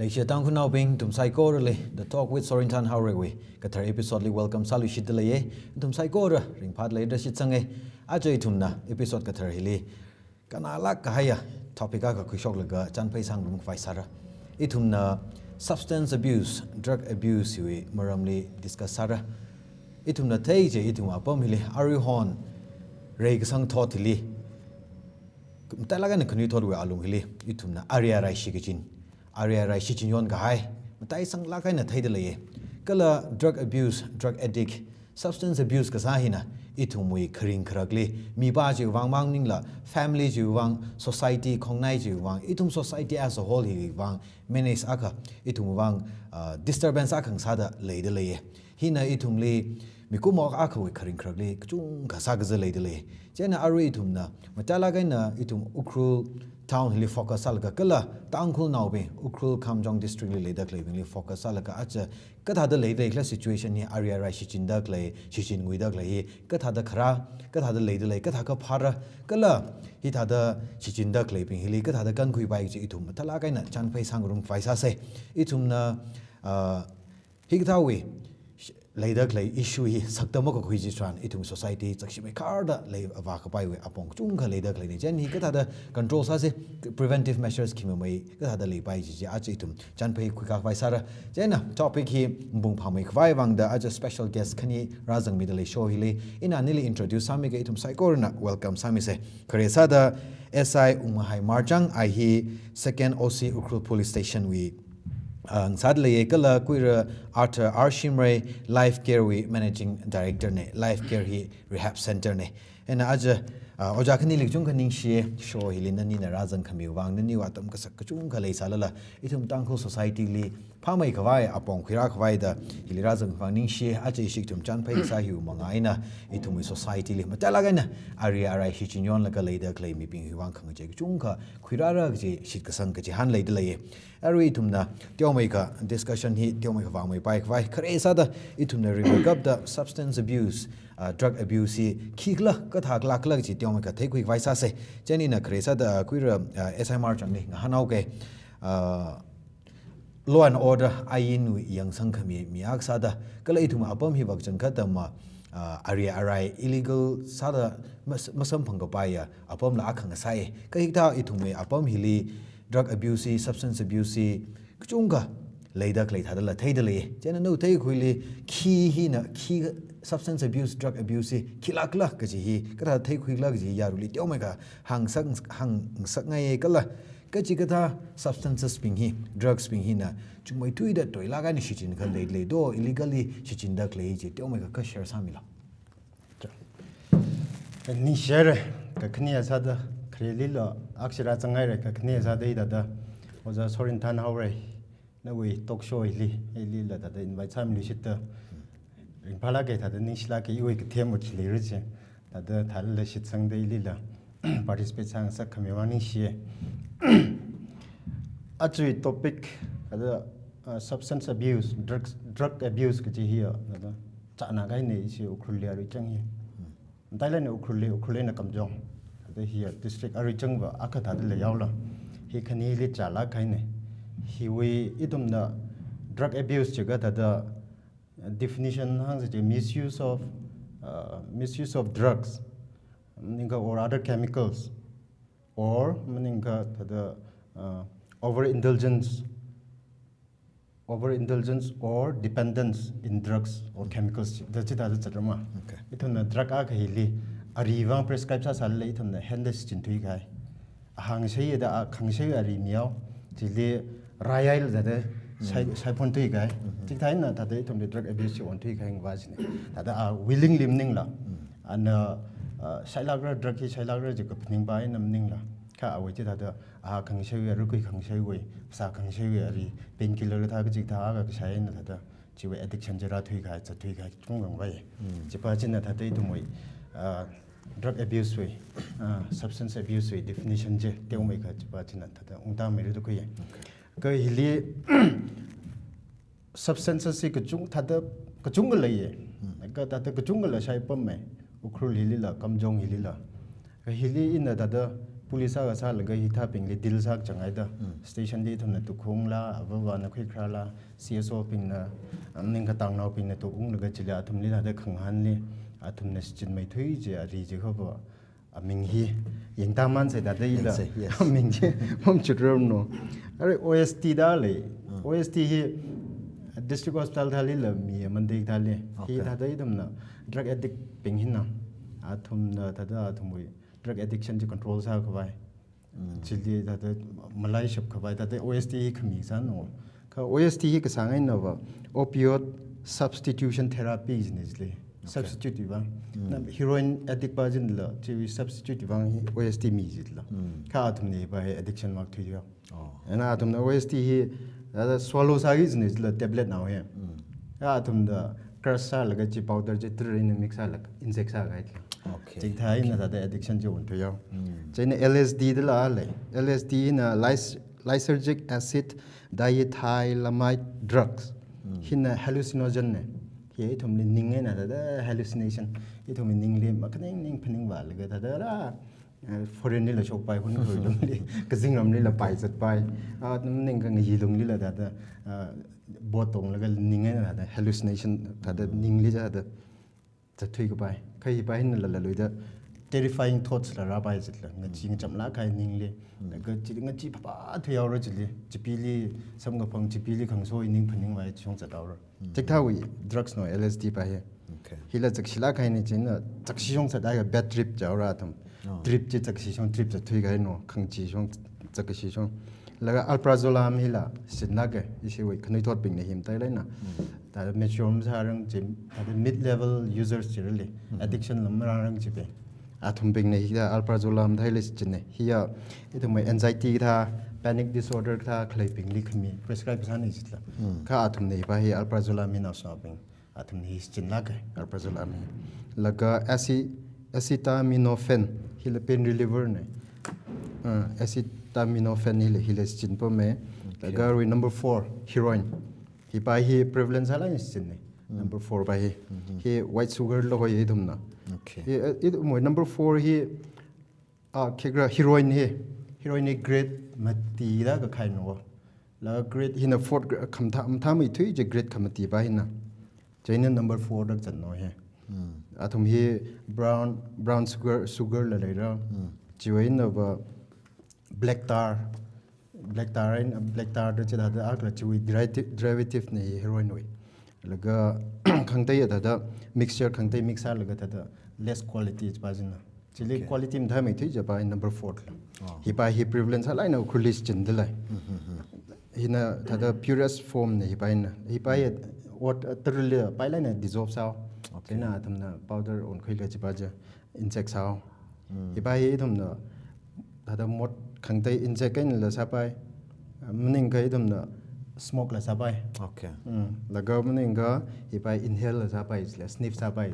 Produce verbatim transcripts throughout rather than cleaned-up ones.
Leishiya Tangkhulnaobing, nathum saikorali The Talk with Sorinthan Haorei wui kathar episode li welcome sāluishitda leiya. Nathum saikora ringphāda leira da shitsanga. Aja ithumna episode kathar hili kannalāk kahaiya topic akha khuishoklaga chānphai sāngarum khavai sāra. Ithumna substance abuse, drug abuse wui maramli discuss sāra. Ithumna thei kaji, ithum apam hili aruihon reikasang thot hili, matailāk eina khanuithotwui alung hili ithumna ari arai shikachin, ari arai shichin yonkahai mataisanglāk eina theida leiya. Kala drug abuse, drug addict, substance abuse kasā hina ithumwui kharing kharakli, mipā chiwui vang mang maningla, family chiwui vang, society khongnai chiwui vang, ithum society as a whole hiwui vang menace akha, ithumwui vang, ah, disturbance akha ngasāda leida leiya. Hina ithumli, mikumo akhawui kharing kharakli kachungkha sākaza leida lei. Chieina arui ithumna matailāk eina ithum Ukhrul town hili focus sālaga kala Tangkhulnaobing, Ukhrul Kamjong district li leida khaleibingli focus sālaga aja kathāda leida lei khala, situation hi ari arai shichinda khalei, shichinnguida khalei hi kathāda kharā, kathāda leida lei, kathākha phāra, kala hithāda shichinda khaleibing hili kathāda kankhuipai kaji ithum matailāk eina chānphai sāngarum khavai sāsa. Ithumna, ah, hikathāwui sh-, leida khalei issue hi sakta makakhui chitharan ithum society chakshimei kharda lei, avā kapaiwui apong kachungkha leida khaleina. Chieina hi kathāda control sāsa, preventive measures khimamei kathāda leipai kaji chi aja ithum chānphai khuikā khavai sāra. Chieina topic hi mapung phāmei khavai vangda aja special guest khani rāzangmida lei show hili. Ina nili introduce sāmiga ithum saikorana welcome sāmisa. Khare sāda S I Wungmahai Marchang, a hi second O C Ukhrul Police Station wui, ah, ngasāda leiya, kala kuira Arthur R Shimray, Life Care wui Managing Director na, Life Care hi rehab center na. Ina aja, ah, ojā khanili kachungkha ningshiya, show hili nanina rāzangkhamiwui vang, naniwui atam kasak kachungkha leisālala, ithum Tangkhul society li phāmei khavai, apong khuirā khavai da hili rāzangwui vang ningshiya. Aja ishi ithum chānphai kasā hiwui manga eina ithumwui society li matailāk eina ari arai shichin yonlaga leida khalei mibing hiwui vang khangachei kachungkha khuirāra kaji shitkasang kachihān leida leiya. Arui ithumna teomeikha discussion hi teomeikha vāmeipai khavai, khare sāda ithumna ringkapda substance abuse, ah, drug abuse hi khikhala, kathākhala khala kaji teomeikha theikhui khavai sāsa. Chieina ina khare sāda, ah, kuira, ah, S I Marchang li ngahānhaoga, ah, law and order ainwui yangsangkhami mi akha sāda, kala ithum apam hi vākachangkhat atam, ah, ari arai illegal sāda mas-, masamphang kapaiya apamla akha ngasāya. Kha hikathā ithumwui apam hili drug abuse hi, substance abuse hi kachungkha leida khalei thādala theida lei. Chieina nawui theikhuili khi hina, khi substance abuse, drug abuse hi khilākhala kaji hi, kathāda theikhuikhala kaji hi yaruili teomeikha hāngsak, hāngsakngaiya kala, kachikathā substances bing hi, drugs bing hina chungmeithuida toilāk eina shichinkha leilei do, illegally shichinda khalei chi teomeikha kha share sāmilu. Ningshihaira, kakhane sāda, kharelila akshira chānghaira, kakhane sāda hithāda ojā Sorinthan Haorei, nawui talk show hili, hilila thāda invite sāmiluishitta ringphālāka, thāda ningshilāka, iwui kathem va khi leira chi. Thāda thālala shitsangda hilila participate sāngasakkhamiwui vang ningshiya. Ajawui topic thāda, uh, substance abuse, drugs, drug abuse kaji hiya, thāda chānā kahaina ishi Ukhrulli aruichang hi. Matailāk eina Ukhrulli, Ukhrul eina Kamjong, thāda hiya district aruichang va akha thāda leihaola, hi khanili chālāk kahaina. Hiwui ithumna drug abuse jiakha thāda, uh, definition hāngsa chi misuse of, uh, misuse of drugs, maningakha or other chemicals, or maningakha thāda, uh, overindulgence, overindulgence or dependence in drugs or chemicals, thāda chithāda zatrama. Okay. Ithumna drug akha hili, ari vang prescribe sāsālala ithumna henda shichinthui kahai. Ahāngshei da, a khangshei ari mihao, chili raihaila thāda shai, shaiphun thui kahai. Chikathā eina thāda ithumli drug abuse chi onthui kahai ngavā china. Thāda a willingly maningla, ana, uh, shailākra, drug hi shailākra jiakha phaningpa eina maningla, kha awui chi thāda a khangsheiwui, arui khui khangsheiwui, phasā khangsheiwui ari, painkiller thā kachikathā akha kashai eina thāda chiwui addiction chi rāthui kahai, zatthui kahai kachungkha ngavai. Chipa china thāda ithumwui, uh, drug abuse wui, uh, substance abuse wui definition chi teomeikha chipa china thāda ungtāmeira da khuiya. Okay. Kha hili substances hi kachung thāda, kachungkha leiya. Kha thāda kachungkhala shaipammei, Ukhrul hilila, Kamjong hilila. Kha hili ina thāda police akha sālaga hithābingli deal sākachang haida. Station li ithumna tukhungla, avāvana khuikharāla, C S O bingna, um, ningkatangnaobingna tukhunglaga chili athumli thāda khangahānli, athumna shichinmeithui kaji ari chi khava, aming hi, yangtāman sai thāda ila. Yangsa, yes. Aming chi, mamchutrarmano. Arui O S T da lei. O S T hi, District Hospital thālila mi, Monday thāli. Hi Okay. thāda ithumna, drug addict bing hina. Athumna thāda athumwui drug addiction chi control sākhavai. Chili thāda malaishap khavai, thāda O S T hi khami sāno. Kha O S T hi kasāng einava opioid substitution therapy jine chili. Substitute iva. Na heroin addict pa jinla, chi substitute iva hi O S T mi jila. Kha athumna hipa hi addiction makthui ya. Oh. Ena athumna O S T hi, thāda swallow sāki jine chila tablet nao hi. Kha athumna crush sālaga chi powder chi trin mix sālaga inject sākahai. Okay. Chithāna thāda addiction chi onthui ya. Chieina L S D dala lei. L S D na lys-, lysergic acid diethylamide drugs. Hina hallucinogen ne. Hi ithumli ning eina thāda hallucination. Ithumli ningli makhaning ning phaningvālaga thāda la, eh, foreign lila shokpai, hun khuilungli, kazingramlila paizatpai. Ah, ning khangayi lunglila thāda, ah, boat tonglaga ning eina thāda hallucination, thāda ningli thāda zatthui kapai. Kha hipa hina lalaluida terrifying thoughts la rāpai jila. Ngachee ngachamlāk kahai ningli. Laga chi ngachee phapha thuihaora chili. Chipili samkaphang, chipili khangasoi ning phaningvai chishong zathaora. Chithāwui drugs no L S D pa hi. Okay. Hila zakshilāk kahaina chieina zakshi shong zathai kha bad trip jihaora athum. Oh. Trip chi zakshi shong trip zatthui kahaino, khangachee shong zakshi shong. Laga alprazolam hila shichinlāka, ishiwui khanuithotbingna hi matailāk eina. Thāda mature masārang chi, thāda mid-level users chili. Addiction lam marārang chipa. Athumbingna hithā alprazolam thāli shichinne. Hiya, ithumwui anxiety kathā, panic disorder kathā khaleibingli khami prescribe sāna jila. Kha athumna hipa hi alprazolam hi naoshinaobing. Athumna hi shichinlāka, alprazolam hi. Laga aci-, acetaminophen, hila pain reliever ne. Ah, acetaminophen hila, hila shichinpamma. Okay. Laga arui number four, heroin. Hipa hi prevalent sālāk eina shichinne. Number four pa hi. Hi white sugar la hoi ithumna. Okay. Hi, eh, ithumwui number four hi, ah, khikra heroin hi. Heroin hi grade mati da kahaino. La grade hina fourth gra-, khamathā, mathāmeithui kaji grade khamati pa hina. Chieina number four da zatno hi. Athum hi brown, brown sugar, sugar la leira. Chiwui einava black tar, black tar eina, black tar da chithāda akhala chiwui derivati-, derivative na hi heroin wui. Laga khangatei thāda mixture khangatei mix sālaga thāda less quality pa jina. Chili Okay. quality mathāmeithui kaji pa number four la. Oh. Hipa hi prevalent sālāk eina Ukhrulli shichinda lei. Hina thāda purest form na hipa hina. Hipa hi ot atarli pailāk eina dissolve sāo. Okay. Chieina athumna powder onkhuilaga chipa chi inject sāo. Hipa hi ithumna thāda mot khangatei inject einala sāpai. Maningakha ithumna smoke la sāpai. Okay. Mm. Laga maningakha hipa inhale la sāpai, la sniff sāpai.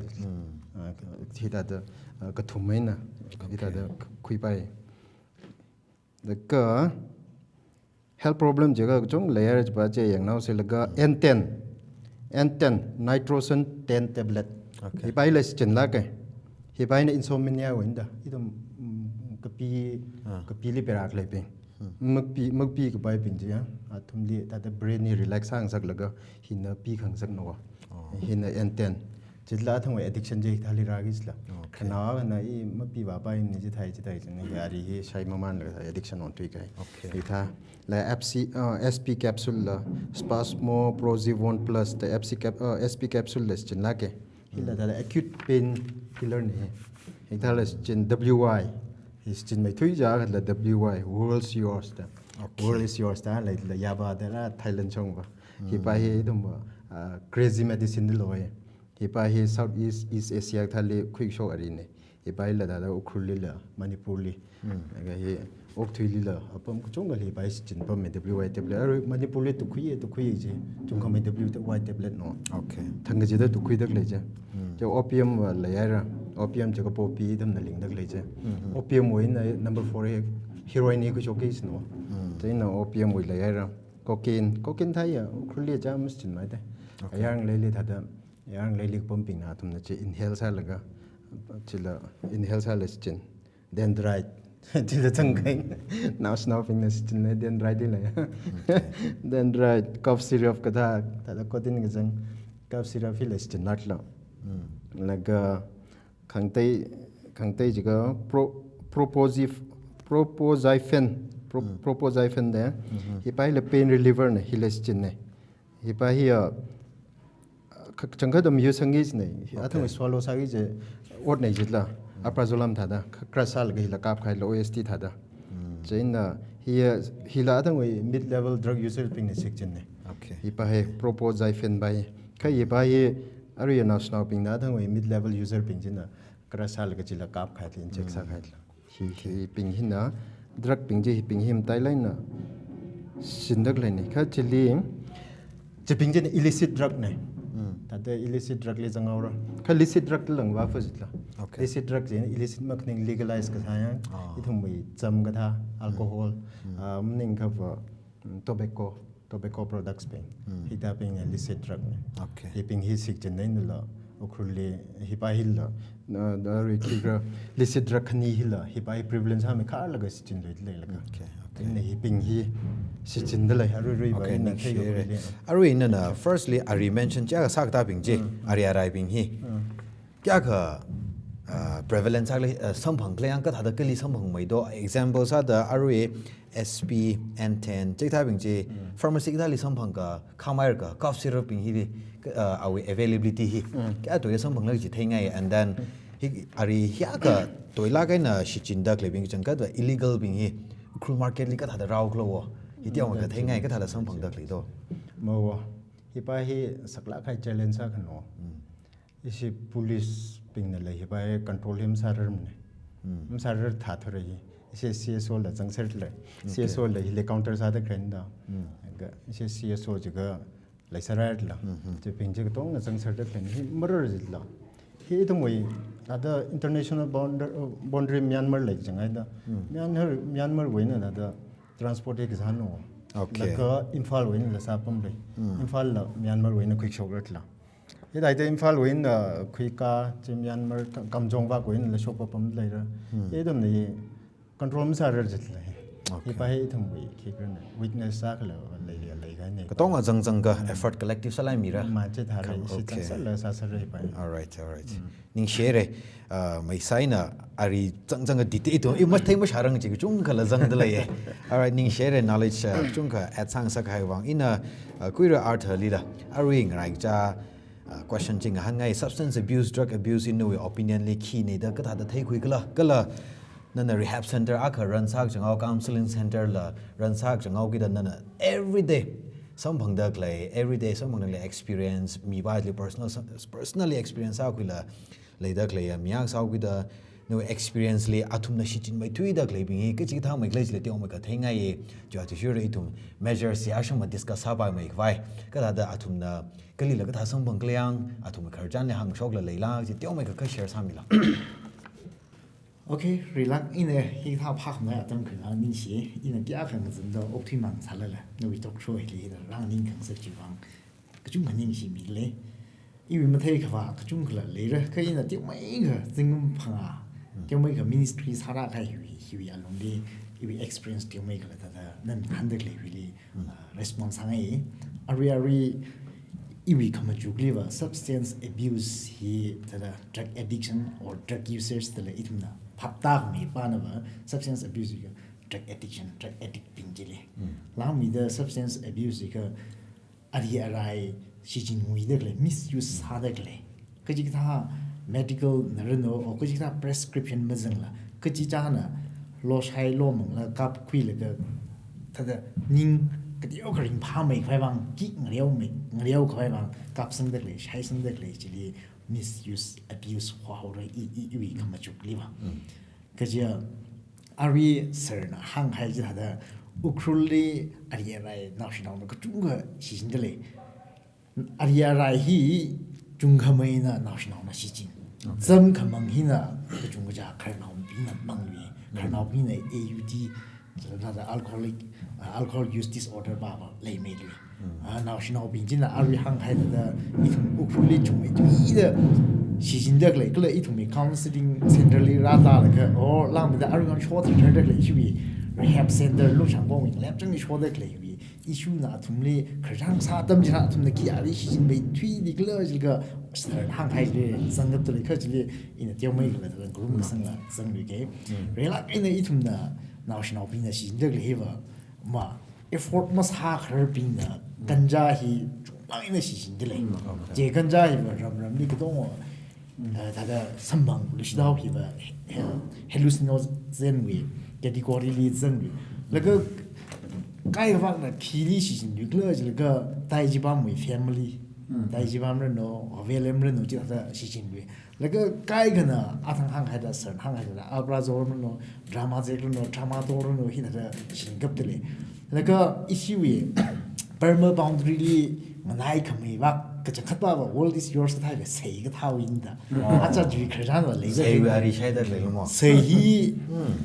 Ah, hithāda, ah, kathum eina, Okay. hithāda khuipai. Laga health problem jiakha kachungkha leiya chipa chi yangnaosa laga N ten. N ten, nitrosin ten tablet. Okay. Hipa hila shichinlāka. Hipa hina insomnia wui eina da. Ithum, mm, kapi, Ah. kapili perak leibing. Makpi, makpi kapaibing chiya. Athumli, thāda brain hi relax sāngasaklaga, hina pikhangasakna. Oh. Hina N ten. Chila athumwui addiction chi hithāli rāki jila. Okay. Khanao akhana i mapivāpaimana chithai chithai china hi ari hi shai mamanlaga addiction onthui kahai. Okay. Hithā la F C, uh, S P capsule la, Spasmo Proxivon Plus, the F C cap-, uh, S P capsule la shichinlāka. Hila thāda acute pain killer na hi. Hithāla shichin W Y. Hi shichinmeithui kaja la W Y, World's Yours da. Okay. World is yours da, la, la yaba da la Thailand shongva. Hipa hi ithumva, ah, crazy medicine da loi. Hipa hi South East, East Asia thāli khuishok arina. Hipa hila thāda Ukhrulli la, Manipurli. Laga hi okthuili la, apam kachungkhali hipa hi shichinpamma W Y tablet. Arui Manipurli tukhuiya, tukhuiya chi. Chungkhamei W Y tablet no. Okay. Thangkachida tukhuida khalei chi. Chi opium va leihaira. Opium chiakha poppy ithumna lingda khalei chi. Opium wui eina number four hi heroin hi khuishokki jina. Chieina opium wui leihaira. Cocaine, cocaine thāya, Ukhrulli chā mashichinmada. Okay. Ayar ngaleili thāda, ayar ngaleili kapambingna athumna chi inhale sālaga, chila inhale sālaga shichin. Dendrite, Chila zangkahai. Naoshinaobingna shichinlei, dendrite lei. Dendrite, cough syrup kathā, thāda codeine kazang, cough syrup hila shichinlāklo. Laga khangatei, khangatei jiakha pro-, proposif-, propoxyphen, pro-, propoxyphen da. Hipa hila pain reliever na, hila shichinna. Hipa hi, ah, kha-, changkhat atam use sāngai jina. Hi athang Okay. swallow sāki kaji, ot na jila. Alprazolam thāda, kha-, crush sālaga hila kapkahai lo, O S T thāda. Chieina, hi, hila athangwui mid-level drug user bingna shichinna. Okay. Hipa hi propoxyphen pa hi. Kha hipa hi, arui naoshinaobingna athangwui mid-level user bing china, crush sālaga chila kapkahai, inject sākahai. Hi, hibing hina, drug bing chi hibing hi matailāk eina shichinda khaleina. Kha chili, chibing china illicit drug na. Thāda illicit drug li zanghaora. Kha licit drug la ngavā fujitla. Okay. Licit drug china illicit makhaning legalize kasā ya. Ah. Ithumwui cham kathā, alcohol, ah, maningakha va, mm, tobacco, tobacco products bing. Hithābingna licit drug na. Okay. Hibing hi shichinna eina la, Ukhrulli, hipa hila, na, na, arui khikha, licit drug khani hila, hipa hi prevalence sāmeikharlaga shichinluida leilaga. Okay, okay. Chieina hibing hi shichinda lei, arui aruiva Okay, ina ningshi theiya re. Ukhrulli. Arui nana, firstly, ari mention chiakha sākatābing chi, ari araibing hi. Kayākha, ah, prevalence sākhalei, ah, samphangkhalei yang kathāda kali samphangmei do. Example sāda arui S P, N ten, chikathābing chi, pharmacy kathāli samphangakha, khamei akha, cough syrup bing hili, ka, ah, awui availability hi. Kayākha toya samphanglei kaji theingai, and then, hi, ari hiyākha toilāk eina shichinda khaleibing changkhat va illegal bing hi, Ukhrul market li kathāda rāhaokhala wo. Hi teomeikha theingai, kathāda samphangda khalei do. Mawa, hipa hi saklāk kahai challenge sākhanao. Ishi police bingna lei hipa hi control hi masārarmana. Masārar thāthura hi. Ishi C S O la zangserlei. Okay. C S O la hili counter sāda khaleina da. Ga ishi C S O jiakha leisārar la. Chibing chi katonga zangserda khaleina hi marar jila. Hi ithumwui, thāda international bounder-, boundary Myanmar lei janghaida. Myanmar, Myanmar wuina thāda transport hi kasāna. Okay. Laga Imphal wuina la sāpamlei. Imphal la Myanmar wuina khuishokrar la. Hithāda Imphal wuina khuikā, chi Myanmar Ka-, Kamjong vak wuina la shokpapam leira. Hi ithumna hi control masārar jilei. Okay. Hipa hi ithumwui khikha na weakness sākhala lei, lei, leikahaina. Katonga zangzangakha effort collective sālaimira. Ma chithāra, Kam-, ishi okay. zangserla sāserra hipa hi. All right, all right. Ningshi re, ah, maisai na ari zangzangakha detail to, i mathei masharang chi kachungkhala zangda leiya. All right, ningshi re knowledge, ah, kachungkha add sāngasakhai vang. Ina, ah, khuira arthāli la, arui ngaraicha, ah, question chi ngahānngai, substance abuse, drug abuse in nawui opinion li khina da kathāda theikhuikhala, kala nana rehab center akha run sākachangao, counseling center la run sākachangao kida nana everyday samphangda khalei, everyday samphangda khalei experience, mipāli personal, personally experience sākhuila, leida khaleiya mi akha sāhaokida, nawui experience li athumna shichinmeithuida khaleibing hi, kachikathā meikhalei chila teomeikha theingai ye, chiwui athishurda ithum measures ya shama discuss sāpaimeikhavai, kathāda athumna kalila kathā samphangkhalei yang, athumwui khararchanli hāngshokla leila, chi teomeikha kha share sāmila. Okay, rilak ina hikathā phākhamei atam khanā ningshi, ina kayākha ngazanda okthuimang sālala, nawui talk show hili hina rānganing khangasak chiwui vang, kachungkha ningshimilei. Iwui matheikhavā kachungkhala leira, kha ina teomeikha zingkum phangā, teomeikha ministry sārākahai hiwui, hiwui alungli, iwui experience teomeikhala thāda, nana hāngda khalei hiwuili, ah, response sāngai. Arui arui iwui khamachukliva substance abuse hi thāda drug addiction or drug users dala ithumna phaptāmeipānava substance abuse hi drug addiction, drug addict bing chili. Langmeida substance abuse hi kha ari arai shichin nguida khalei, misuse sāda khalei. Kachikathā medical na rano, o kachikathā prescription mazangla, kachichāna loshai lomangla kapkhuilaga, thāda ning kateokha ringphāmeikhavai vang, kik ngareomei, ngareokhavai vang, kapsangda khalei, shaisangda khalei, chili misuse, abuse haohaora i, i, iwui khamachukliva. Kaja, arui sir na hānghai chithāda, Ukhrulli ari arai naoshinaona kachungkha shichinda lei. Ari arai hi chungkhameina naoshinaona shichin. Okay. Zamkhamang hina kachungkha khararnaobingna mangli, khararnaobingna A U D, thāda alcoholic, uh, alcohol use disorder pava leimeili. Ah, naoshinaobing china arui hānghai thāda, ithum Ukhrulli chungmeithuida shichinda khalei, kala ithumwui counseling center li rātālaga, or langmeida aruihon shoda khalei, ithumwui rehab center Lungshang kongwui ngalem changli shoda khaleiwui issue na athumli khararchān sā atam china athumna khi ari shichinpaithuili khala jilaga sir hāngkahai chili zangda khalei kha chili ina teomeikhala da ngarum kasangla zangluike. Reilāk eina ithumna naoshinaobingna shichinda khalei hiva ma effort masākhararbingna ganja hi chungmang eina shichinda lei. Mm, okay. Chi ganja hiva ramramli katonga, eh, thāda samphang lushithaowa hiva, eh, hallucinogen wui category li zanglu. Laga kaikhavakna khili shichinlui khala jilaga Taijibam wui family. Mm. Taijibam ranu, Havelem ranu chithāda shichinlui. Laga kaikhana athang hānghaida, sir hānghaida, alprazolam ranu, Tramadol ranu, Tramadol ranu, hithāda shichin kapta lei. Laga ithumwui Burma boundary li nganaikhamei vak, kachangkhatva world is yours kathāva sei kathāwui eina da. Wow. Acha chiwui khararchānva leida. Seiwui ari shaida khalei lo mo? Sei hi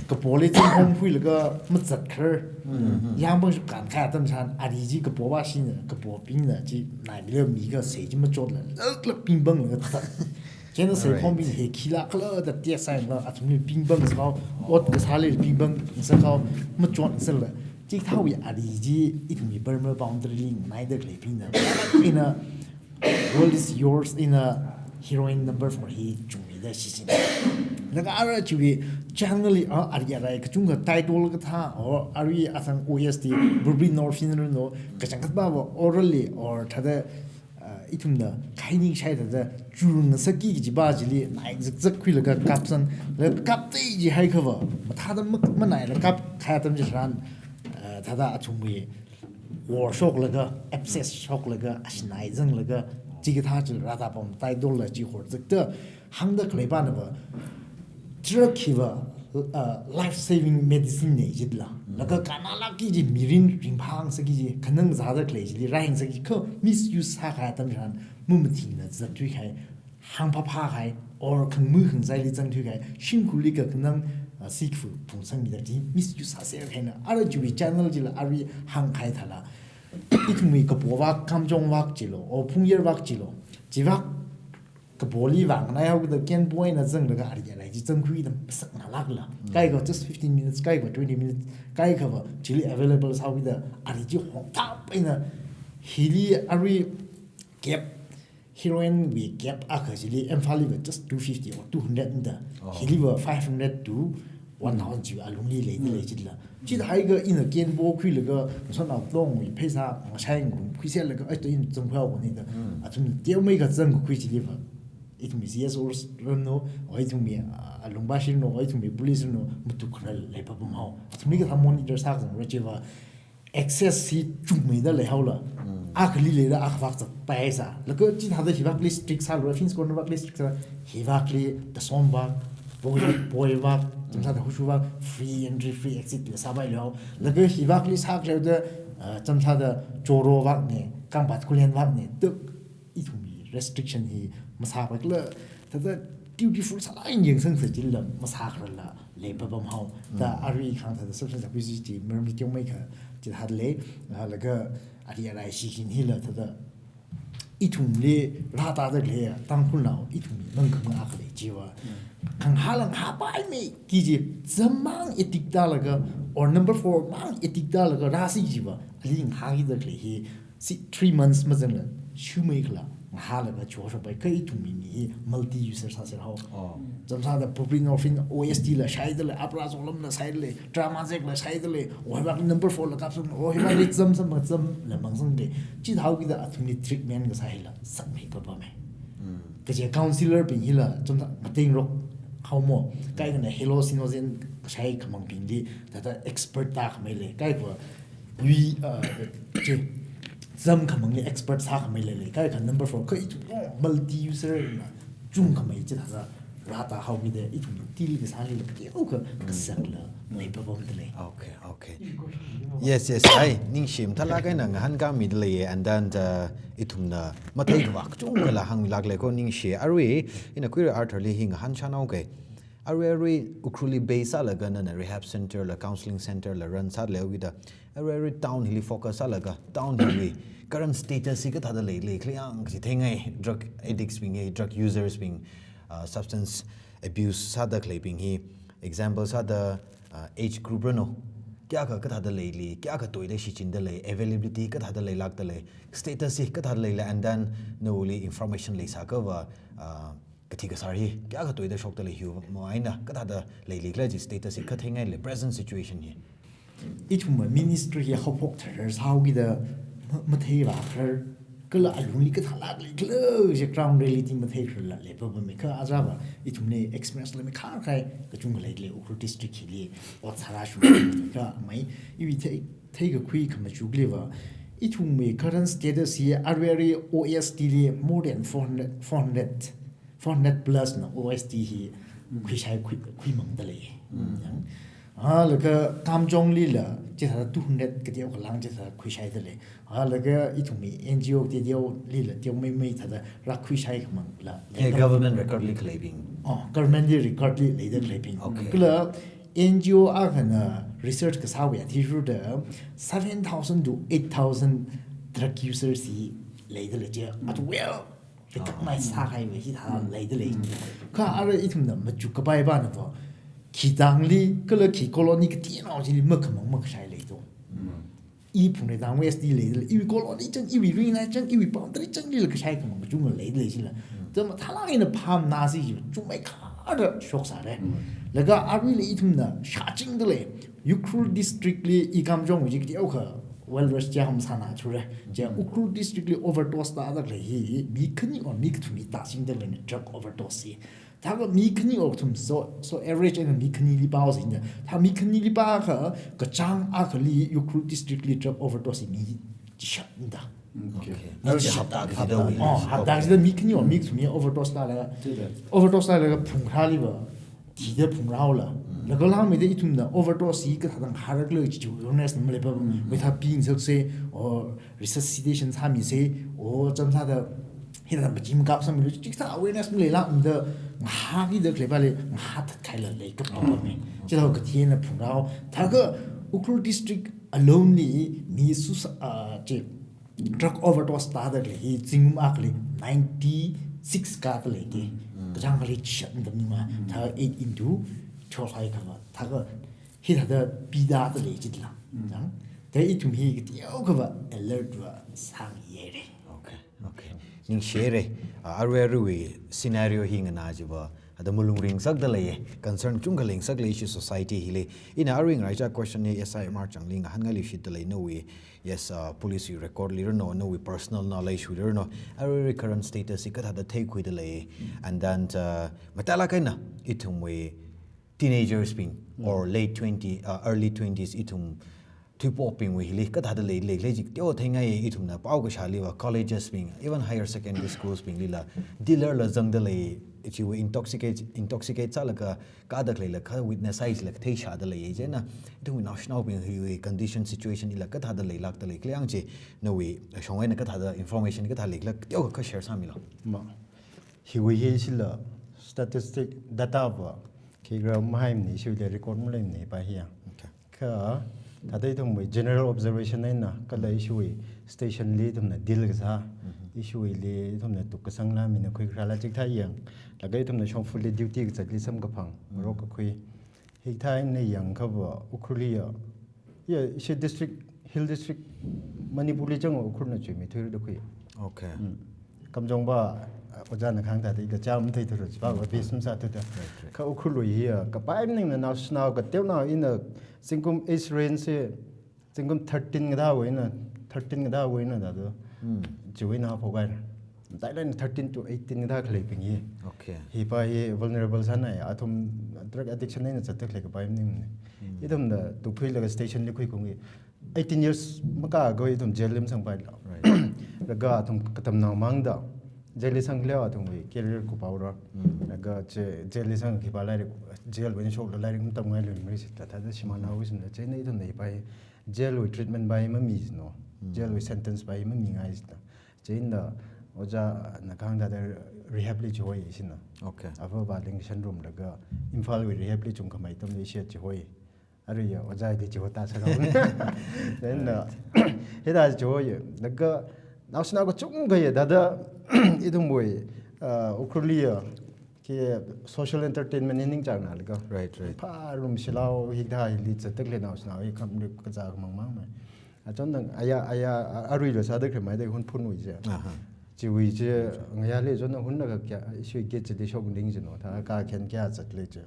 kapoli ching hong huilaga mazatkharar. Mm. Yāngpang shukkan kahai atam china ari chi kapo vāshina, kapobingna chi naimila miakha sei chi machotla, laklak pingpanglaga thāda. Chieina sei Alright. Phombing hi khila khala da test sāhaola, athumli pingpang sāhao, ot kasāli pingpang sāhao, machot sāla. Chithāwui ari chi ithumwui Burma boundary li nganaida khaleibingna. Ina world is yours eina heroine number four hi chungmeida shichin. Laga ara chiwui channel li, ah, ari arai kachungkha title kathā, or ari athang O S T, buprenorphine ranu, kachangkhatva oral li, or thāda, ah, ithumna khaini shai thāda churngasakki kajiva chili, nai zakzak khuilaga kapsang, laga kaptei jihaiakhava, mathāda mak-, manailaga kapkahai atam chitharan, ah, thāda athumwui war shoklaga, abscess shoklaga, ashinai zanglaga, chikathā chili rātāpam taidola chi horzakta, hāngda khalei panava, drug hiva, uh, life saving medicine na jila. Laga kannalākki kaji mirin ringphāngasakki kaji, khanang zāda khalei chili rāngasakki kha misuse sākahai atam chitharan, mamathingna zatthuikahai, hāngphāphākahai, or khangmu khangzaili zangthuikahai, shimkhurli kakhanang, uh, sikfu phungsangmida chi misuse sāserkahaina. Ara chiwui channel chila ari hāngkahai thāla. Ithumwui kapo vak, Kamjong vak chilo, or Phungyar vak chilo. Chi vak kapoli vang nai haokida kenpo eina zanglaga ari arai chi zangkhuida masakngalākla. Mm. Kaikha just fifteen minutes, kaikha twenty minutes, kaikhava chili available sāhaokida ari chi hongthap eina hili ari cap, heroine wui cap akha chili Imphal liva just two fifty or two hundred da. Oh. Hiliva five hundred to one thousand chi alungli leida lei chila. Chithāhaiakha ina kenpo khuilaga, masotnao tongwui pheisā ngashai ngarum khuiselaga, ai to ina zangkhuihaowa ni da. Mm. Athum teomeikha zangkakhui chiliva. Ithumwui C S O ranu, or ithumwui, ah, alungvāshi ranu, or ithumwui police ranu, matukharar leipapamhao. Athumli kathā monitor sākazang rachiva, access hi chungmeida leihaola. Mm. Akhali leila akhavak zatpaisa. Laga chithāda hivakli strict sālu, Finskon vakli strict sā, hivakli, Tasom vak, Poi, Poi vak, chamsāda Hushu vak, free entry, free exit la sāpai leihao. Laga hivakli sākhalei da, uh, chamsāda Choro vak ne, Kangpat Khullen vak ne, tuk ithumwui restriction hi masāpaikhala, thāda dutiful sālāk eina yangsangsa chila masākhararla leipapamhao. Da Mm. Ari khang thāda substance abuse chi maramli teomeikha chithāda lei, ah, laga ari arai shichin hila thāda ithumli rātāda khalei Tangkhulnao ithumwui mangkhamang akha lei chiva. Mm. Khangahāla ngahāpaimei kaji, zammang addict tālaga, or number four mang addict tālaga rāsi chiva, ali ngahākida khalei hi, si three months mazangla, shumeikhala, ngahālaga choshopai, kha ithumwui mi hi multi user sāserhao. Oh. Chamsāda buprenorphine, O S T la shaida lei, alprazolam la shaida lei, Tramadol la shaida lei, o hivak number four la kapsang, o hivakli zam zam zam la mangsang lei. Chithāhaokida athumli treatment kasā hila sakmeipapamei. Mm. Kaje counselor bing hila chamsā matengrok haomo, kaikhana hallucinogen kashai khamangbingli thāda expert tākhamei lei, kaikhava yui, uh, chi, zam khamangli expert sākhamei lei lei, kaikha number four kha ithum, oh, multi user na chungkhamei chithāda rātāhaokida ithum deal kasā hila kateokha kasakla leipapamda lei. Okay, okay. Yes, yes. Ai, ningshi mathālāk eina ngahānkāmida lei, and then, uh, ithumna matheikhavak chungkhala hāngmilāklei ko ningshi. Arui, ina khuira Arthur li hi ngahānshānhaoke. Arui, arui, Ukhrulli base sālaga nana rehab center la, counseling center la run sāda leihaokida, arui, arui town hili focus sālaga, town hili current status hi kathāda leilei, khaleiang kaji theingai, drug addicts bing, eh, drug users bing, uh, substance abuse sāda khaleibing hi, example sāda, uh, age group rano, kayākha kathāda leili, kayākha toida shichinda lei, availability kathāda leilākda lei, status hi kathāda leili, and then nawuili information leisākhava, uh, kathi kasār hi kayākha toida shokda lei, hiwui vang eina kathāda leilikhala chi status hi katheingaili, present situation hi. Ithumwui ministry hi haophok tharar sāhaokida ma-, matheivākharar, kala alungli kathālāk leikhala chi ground reality matheikhararla leipapammi. Kha ajava ithumli experience la mi khar khai kachungkha leili Ukhrul district hili ot sārāshungkha mai iwui thei, theikakhui khamachukliva ithumwui current status hi arui arui O S T li more than four hundred, four hundred, four hundred plus na O S T hi khuishai khui, khuimangda lei. Yang, ha, laga Kamjong lila chithāda two hundred kateokha lāng chithāda khuishaida lei. Ha, laga ithumwui N G O kateolila teomeimei thāda rākhuishai khamangla. Eh, government record li khaleibing. Oh, government li record li leida khaleibing. Okay. Kala N G O akhana research kasāwui athishurda seven thousand to eight thousand drug users hi leida lei chi. At well, recognize sākahaiwui hithā leida lei. Kha arui ithumna machuk kapai pana to, khi tangli, kala khi colony katino chili makhamang makashai lei to. I Phungrei tang West li leida lei, iwui colony chang, iwui ringnai chang, iwui boundary changlila kashai khamang kachungkha leida lei chila. Tama thalangina pham nasi chi chungmei khada shoksāra. Laga aruila ithumna shāchingda lei, Ukhrul district li i Kamjong wui chi kateokha well versed chi ham sāna chura. Chi Ukhrul district li overdose tāda khalei hi mi khani or mi kathum hi tāchingda lei na, drug overdose hi. Thākha mi khani or kathum, so, so average eina mi khanili pao sāda. Thā mi khanili pao kha, kachāng akhali Ukhrul district li drug overdose hi mi chishatna da. Okay. Okay. Mi chishat. Hapta kachida wui. Oh, hapta kachida mi khani or mi kathum hi overdose tālaga. Chida. Overdose tālaga phungkhaliva thida phungrāla. Laga langmeida ithumna overdose hi kathāda ngahārakhala chi awareness na maleipam. Mathā pingasaksei, or resuscitation sāmisei, or chānsāda hithāda machim kap sāmilu, chithā awareness maleilākmada ngahākida khalei pali ngahāthat kahaila leikapta pammi. Chithā kathina phungrā. Thākha Ukhrul district alone li mi susa, ah, chi drug overdose tāda khalei hi zingkum akhali ninety-six kāda lei chi. Kachāng akhali chishatna da mi ma. Thā eight into twelve haiakhava. Thākha hithāda pida tāda lei chila. Chang. Thā ithum hi kateokhava alert va sāngaira. Okay, okay. Ningshihaira. Ah, arui aruiwui scenario hi nganā chiva, hithāda malung ringsakda lei, concern chungkha leingasak lei ishi society hili. Ina arui ngaraicha question hi S I M R changli ngahānngailui shida lei nawui, yes, uh, police wui record li rano, nawui personal knowledge wui rano, arui current status hi kathāda theikhuida lei, and then, uh, matailāk eina ithumwui teenagers bing, or late twenty, uh, early twenties ithum thuipokbingwui hili kathāda lei, lei, lei chi teo theingai ithumna pao kashāliva colleges bing, even higher secondary schools bing lila dealer la zangda lei, chiwui intoxicate, intoxicate sālaga kāda khaleila kha witness sāhaisila theishāda lei, chieina ithumwui naoshinaobing hiwui condition situation hila kathāda leilākda lei, khaleiya chi nawui shong eina kathāda information kathā leikhala teo kha share sāmilu. Ma. Hiwui hi shila statistic data va, khi gram mahaimani, ishiwuili record maleimani pa hiya. Okay. Kha, thāda ithumwui general observation eina, kala ishiwui station li ithumna deal kasā, ishiwuili ithumna tukkasangla mina khuikharāla chikathā yang, laga ithumna shongfali duty kazatli samkaphang, ngarok kakhui. Hikathā eina yangkhava Ukhrulli ya, ya, ishi district, hill district, Manipurli chang Ukhrulna chuimeithuira da khui. Okay. Mm. Kamjong pa, ojāna kahāng thāda ila chām theithura chipa, wa base masāthuda. Right, right. Kha Ukhrulwui hiya, kapai maningla naoshinao, kateonao ina, zingkum age range se, zingkum thirteen kathāwui eina, thirteen kathāwui eina thāda. Mm. Chiwui eina haophok haira. Matailāk eina thirteen to eighteen kathā khaleibing hi. Okay. Hi pa hi vulnerable sānai, athum drug addiction eina zatda khalei kapai maningmana. Mm. Ithumna tukkhuilaga station li khuikhungi. Eighteen years makākha ithum jail li masangpaila. Right. Laga athum katamnao mangda jail li sangkhaleo athumwui career kuphaora. Mm. Laga chi jail li sangkha khipā lairik, jail wui eina shokla lairik matamngailui mari sita thāda shimānhaowa sina, chieina ithumna hi pa hi jail wui treatment pa hi mami sino. Mm. Jail wui sentence pa hi mamingai sita. Chieina ojāna kahāng thāda rehab li chihoi sina. Okay. Avāva lingsan rumlaga Imphal wui rehab li chungkhamei atamli shiat chihoi. Arui ya, ojāli chihotta sāra. Then, uh, hithā chihoi. Laga naoshinao kachungkhaya thāda ithumwui, uh, Ukhrulli ya, Khi social entertainment hi ningchāng nalaga. Right, right. Pha room shilao hikathā hili zatda khalei naoshinao hi khamrip kazā khamang mang mai. Achon nang aya, aya, a-, aruila sāda khalei mai da Hunphunwui chi. Aha. Chiwui chi ngayā lei chon nang Hunna kakya, ishi gate chili shokning chino, thākha khen kya zatlei chi.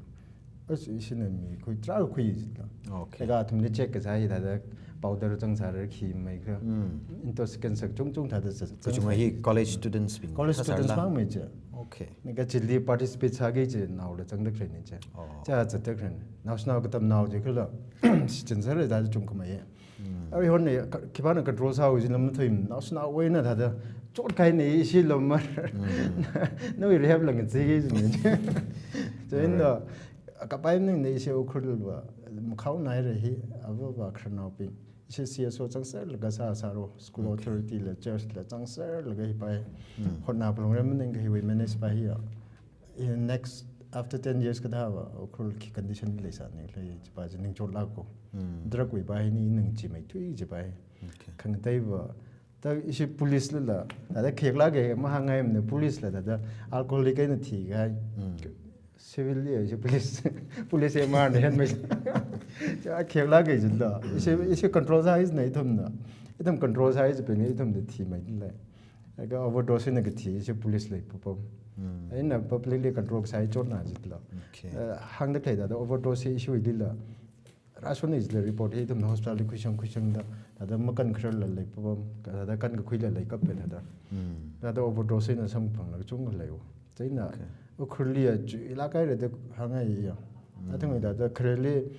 As ishina mikhui, tarākha khui zitla. Okay. Laga athumli check kasā hi thāda powder zangsāra khi mai kha. Mm. Intoxicants kachungchung thāda zat. Kachungkha hi college students bing College thāsāra students la? Mang mai chi. Okay. Laga chili participate sāki chi naola zangda khalei ni chi. Oh. Chi zatda khalei. Naoshinao katamnao chi khala. Shichin sāra thāda chungkhamei. Mm. Arui hon ne, ka-, khipāna control sāhaowa jila mathui, naoshinaowui eina thāda, chot kahai ne ishi lomar. Mm. Nawui rehab lang chi ki jine. So, in the, Alright. Kapai maningla ishi Ukhrulva, makhao nai re hi, ava va khararnaobing. Ishi C S O zangserlaga sā sāro, school Mm. authority la, church la, zangserlaga hi pai. Mm. Hotna phalungra maningakha hiwui manage pa hi ya. In next, after ten years kathāva, Ukhrul khi condition leisāni, lei chi pa chi ningchot lāko. Mm. Drug wui pa hi ni ningchimeithui chi pa hi. Okay. Khangateiva, thāda ishi police lala, thāda kheklāka mahāngngaimana police la, thāda alcoholic eina thikahai. Mm. Civil li ishi police, police M R na hen mai. Chi kheklāka jila. Ishi, ishi control sāhaina ithumna. Ithum control sāhai chibing ithumna thimeilei. Laga overdose na kathi ishi police lei papam. Mm. Eina public li control sāhai chotna jila. Okay. Eh, hāngda khalei thāda overdose issue lila. Rāshon ijila report hi ithumna hospital li khuishang khuishangda, thāda makan khararla lei papam, thāda kankakhuila lei kape thāda. Mm. Thāda overdose na samphangla kachungkha leiwo. Chieina, Okay. Ukhrulli ya chuilāk haira da hāngai ya. Mm. Athang thāda khareli,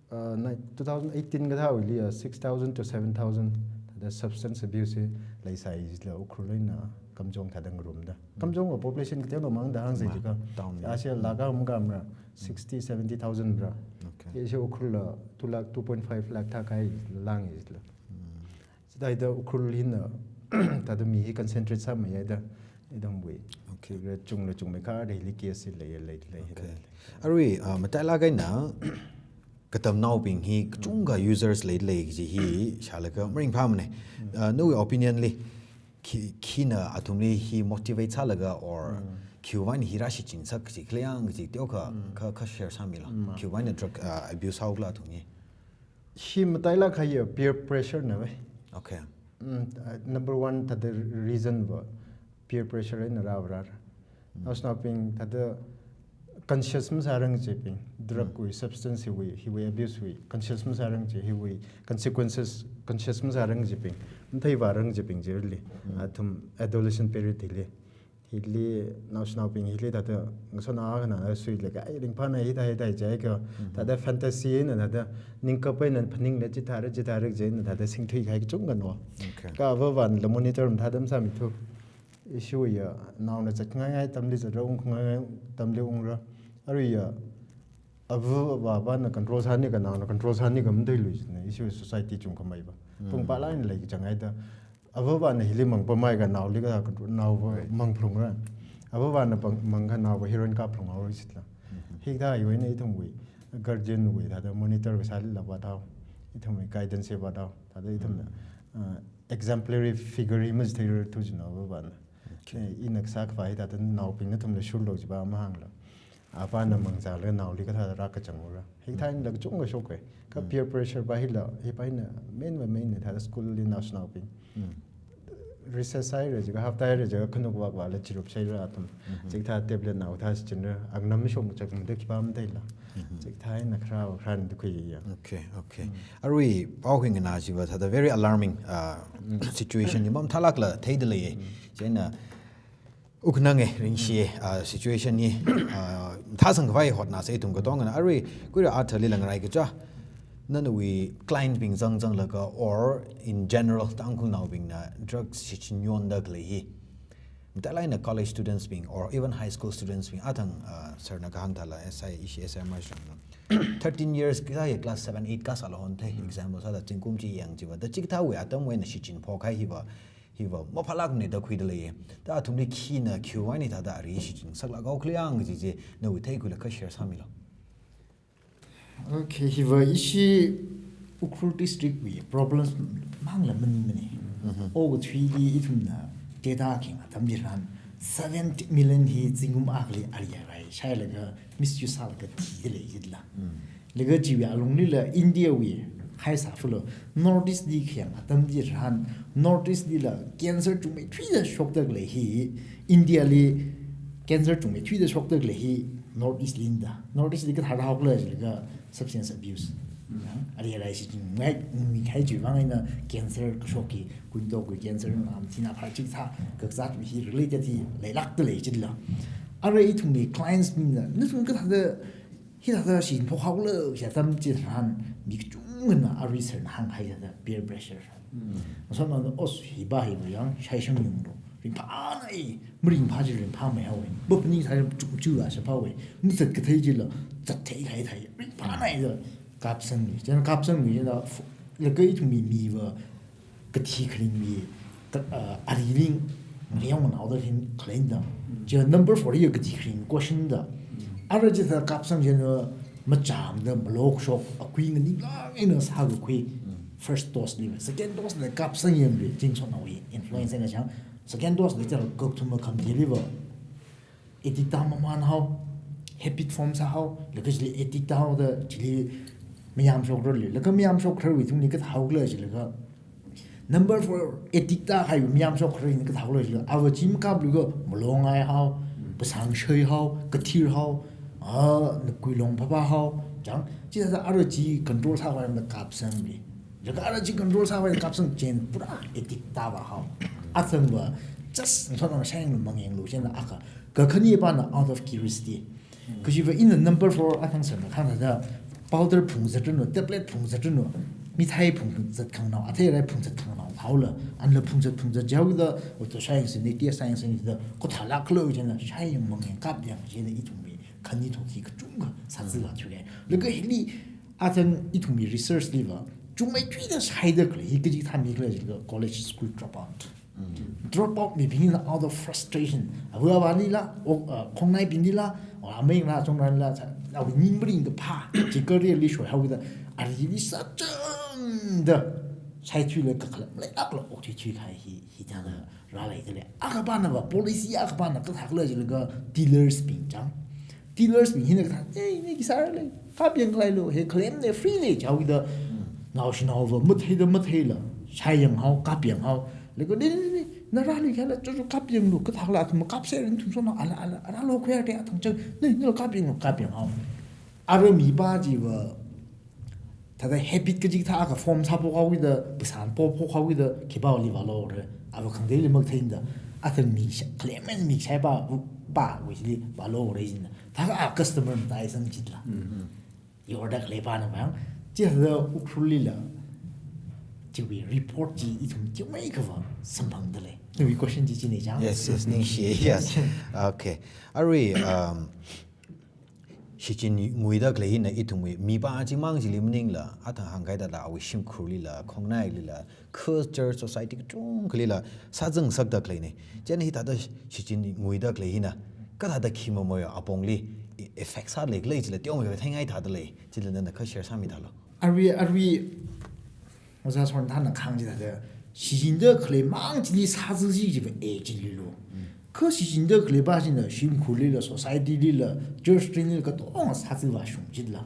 uh, nine, two thousand eighteen kathāwuili ya six thousand to seven thousand thāda substance abuse hi leisai jila Ukhrul eina Kamjong thāda ngarumda. Mm. Kamjong wa population kateonao mangda hāngsai Ma, jikha. Town li. Asia Mm. laka um kamra, sixty, seventy thousand ra. Okay. Ishi Ukhrul la two lakh, two point five lakh thākahai lang ijila. Mm. Chithāda Ukhrul hina, thāda mi hi concentrate sāmeiya da, ithumwui. Okay. Re chungla chungmeikha da hili case hi lei, lei, lei, Okay. lei. Arui, uh, matailāk eina, katamnaobing hi kachungkha users lei, lei kaji hi shālaga maringphāmana. Mm. Uh, nawui opinion li, khi, khina athumli hi motivate sālaga or Mm. khiwuivang hi rāshichinsak kaji, khaleiya kaji teokha, Mm. kha, kha share sāmilo. Mm. Khiwuivang drug, uh, abuse sāhaokhala athum hi. Hi matailāk kahai ya peer pressure na ve. Okay. Mm, uh, number one thāda reason va peer pressure eina rāvāra. Mm. Naoshinaobing thāda conscious masārang chibing, drug Mm. wui, substance hiwui, hiwui abuse wui, conscious masārang chi, hiwui consequences conscious masārang chibing, matheivārang chibing chili, Mm. athum adolescent period hili. Hili naoshinaobing hili thāda ngasona akhana suilaga, ai ringphāna hithā hithā jiakha, Mm-hmm. thāda fantasy eina thāda ningkap eina phaningla chithāra, chithāra jina thāda singthuikahai kachungkha no. Okay. Kha avāvana monitor mathāda masāmithu. Ishi ya, naona zatkhangai atamli zatra, ungkhangai atamli ungra. Arui ya, ava avāvana control sāni kha naona control sāni kha matheilui jina, ishi society chungkhamei va. Mm. Pung pālāk eina leikachang haida. Avāvana hili mangpamhai kha naoli kathā control, naova Right. mangphalungra. Avāvana pang, mang kha naova heroin kaphalunghaora jila. Mm-hmm. Hikathā hiwui eina ithumwui, guardian wui, thāda monitor kasālila vāthao. Ithumwui guidance hi vāthao. Thāda ithumna, Mm. uh, exemplary figure hi machitheirarthu jina avāvana. Okay. Eh, ina kasā khavā hi thāda naobing nathumla shurlo jiva mahāngla. Avāna mangzālaga naoli kathā rākachang haora. Hikathā Mm. eina kachungkha shoka. Kha Mm. peer pressure pa hila, hi pa hina main va main na thāda school li naoshinaobing. Mm. Recess haira jiakha, half day haira jiakha, khanuk vak vāla chirup shaira athum. Mm-hmm. Chikathā tablet naothā shichinra, angnam shong chak mada khipā matheila. Mm-hmm. Chikathā eina kharā, kharāna da khuiya. Okay, okay. Mm. Arui, pao khuinganā chiva thāda very alarming, uh, Mm. situation ni mathālākla theida leiya. Mm. Chieina, uknang e, ringshi e, ah, situation hi, ah, mathāsang khavai hotnāsa ithum katongana. Arui, kuira athali langrai kacha, nawui client bing zangzanglaga, or in general, Tangkhulnaobingna drugs shichin yonda khalei hi. Matailāk eina college students bing, or even high school students bing, athang, ah, sir na kahāng thāla, S I, ishi S I M I shang. Thirteen years, kathā hi class seven, eight kasāla hon thei, Mm. exam sāda zingkum chi yang chiva. Da chikathāwui atamwui eina shichin phokhai hiva, hiva maphālākmana da khuida leiya. Da athumli khina khiwuivang eina thāda ari shichinsaklāk haokhala yang kaji chi nawui theikhuila kha share sāmilo. Okay, hiva ishi Ukhrul district wui problems mangla maningmana. Mhm. Okathuili ithumna data khinga atamli ran Seventy million hi zingkum akhali ariarai shailaga misuse sālaga thida lei jitla. Laga chiwui alunglila India wui haisā fulo North East li khayang atam chitharan North East lila cancer chungmeithuida shokda khalei hi, India li cancer chungmeithuida shokda khalei hi North East lina da. North East li kathāda haokhala jilaga substance abuse. Ariarai shichingai, mi khai chiwui vang eina cancer kashok hi, kuintok kui cancer, mathina phara chikathā kazat hi related hi leilākda lei jitla. Ara ithumwui clients bingna, nathum kathāda, hithāda shinphok haokhala, shi atam chitharan mi kachungana arui sir na hānghai thāda peer pressure. Masotnaona, os, hipa hiva yang shaishang yunglo. Ringphānai, maringphā chi ringphāmei haowe. Bapni sai chukchu a shapawe. Mazat kathei chila, zat thei khai thai. Ringphānai da kapsangmi. Chieina kapsangmi chieina, f-, laga ithumwui miva kathi kharing mi, ka, ah, ariling, ngayong naoda hin khalei da. Chieina number four hi kathi kharing question da. Ara chithāda kapsang chieina machāmda malokshok, akui nganing lang eina sākakhui. First dose liva, second dose la kapsang yangli, chi masotnaowui influence eina chang. Second dose la char kak thum makham chiliva, addict ta mamān hao, habit form sāhao, laga chili addict ta haoda chili mayamshokrar li, laga mayamshokrarwui tungli kathā haokhala jilaga, number four addict ta kahai mayamshokrarwui ni kathā haokhala jilaga, ava chi makapluiga malongai hao, phasā ngashei hao, kathir hao, ah, nakui long phapā hao, chang, chithāda ara chi control sākhavai eina kapsangmi. Laga ara chi control sākhavai eina kapsang chieina pura addict tavā hao. Athangva just masotnaona shayanglu mangyanglu chieina akha. Kakhane pana out of curiosity. Kajiva ina number four athang sir na kahāng thāda powder phungzat ranu, tablet phungzat ranu, mithai phungzat khanganao, athei rai phungzat khanganao haola, anla phungzat phungzat jihaoda, oto shayangsi ni, tia shayangsi ni da, kathālāklo chieina shayang mangyang kapyang chieina ithumwui khani thot hi kachungkha sāzila thuiya. Laga hili athang ithumwui research liva, chungmeithuida shaida khalei hi kaji thāmi khala jilaga college school drop out. Drop out mibingna out of frustration. Ava avālila, o, ah, khongnaibinglila, o, amei la, chongnala, sa, awui ning maringkaphā, chi career li shoihaoda, arili sāchangda, shaithuilaga khalam leilākla okthuithui kahai hi, hithāda rāleida lei. Akha panava, policy akha pana kathākhala jilaga dealers bing chang. Dealers bing hina kathā, "Eh, ina khi sāra lei, kapyang khalei lo, he claim ne, free ne," jihaoda, naoshinaova matheida matheila, shayang hao, kapyang hao. Laga, "Ne, ne, ne, ne, na rāli khala, cho, cho, kapyanglu, kathākhala athum makapsei, nathum masotnao, ala, ala, ala lo khuya te athang chang, ne, ne lo kapyanglu, kapyang hao." Ara mipa chiva, thāda habit kachikathā akha form sāphok haoda, phasā phophok haoda, khipāli vālora, ava khangateili makatheida, athang mi sha-, claim eina mi shaipa, pa, wui chili vālora jina. Thākha a customer mataisang jitla. Yorda khalei pana vang, chithāda Ukhrul lila, chiwui report chi ithum chiwui khava samphangda lei. Nawui question chi chine chang. Yes, yes, ningshi, yes. Okay. Arui, um, shichin nguida khalei hina ithumwui mipa chimang chili maningla, athang hāngkahai thāda awui shimkhurlila, khongnailila, culture, society kachungkhalila, sāzang sakda khaleina. Chieina hithāda shichin nguida khalei hina, kathāda khi mamoyo apongli, e-, effect sālei khalei chila, tiong yo theingai thāda lei, chila nana kha share sāmi thālo. Arui, arui, Ojā Sorn thāna kahāng chithāda, shichinda khalei mang chili sāzang chi chiva e chililo. Kha shichinda khalei pa china, shimkhurlila, society lila, church lila, katonga sāzang vāshung jitla.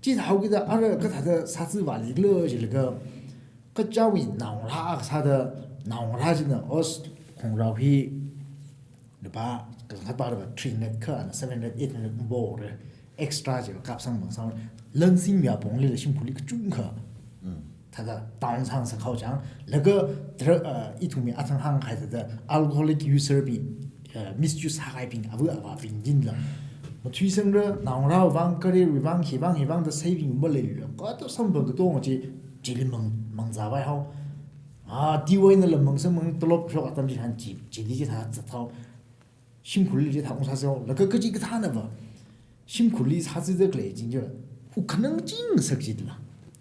Chithāhaokida, ara kathāda sāzang vālikhala jilaga, kachichāwui naongarā akha sāda, naongarā china, os, khongrao hi, lupā, kazangkhat pa lupā three hundred kha, ana seven hundred, eight hundred bora, extra chiva kapsang mangsang, lansingmi aponglila shimkhurli kachungkha. Thāda town sang sakhao chang, laga dra-, uh, ithumwui athang hāngkahai thāda alcoholic user bing, uh, misuse sākahaibing, ava avābing chinla. Mathuisangra, naongarāwui vang, career wui vang, hi vang, hi vang da saving maleilala, kato samphang katonga chi, chili mang, mangzāvai hao. Ah, tiwui einala mangsang mang tolop shok atam chitharan chi, chili chithā zathao. Shimkhurli chithā ung sāsao, laga kachikathānava. Shimkhurli sāzangda khalei ching chi, hu khanang ching sak jitla.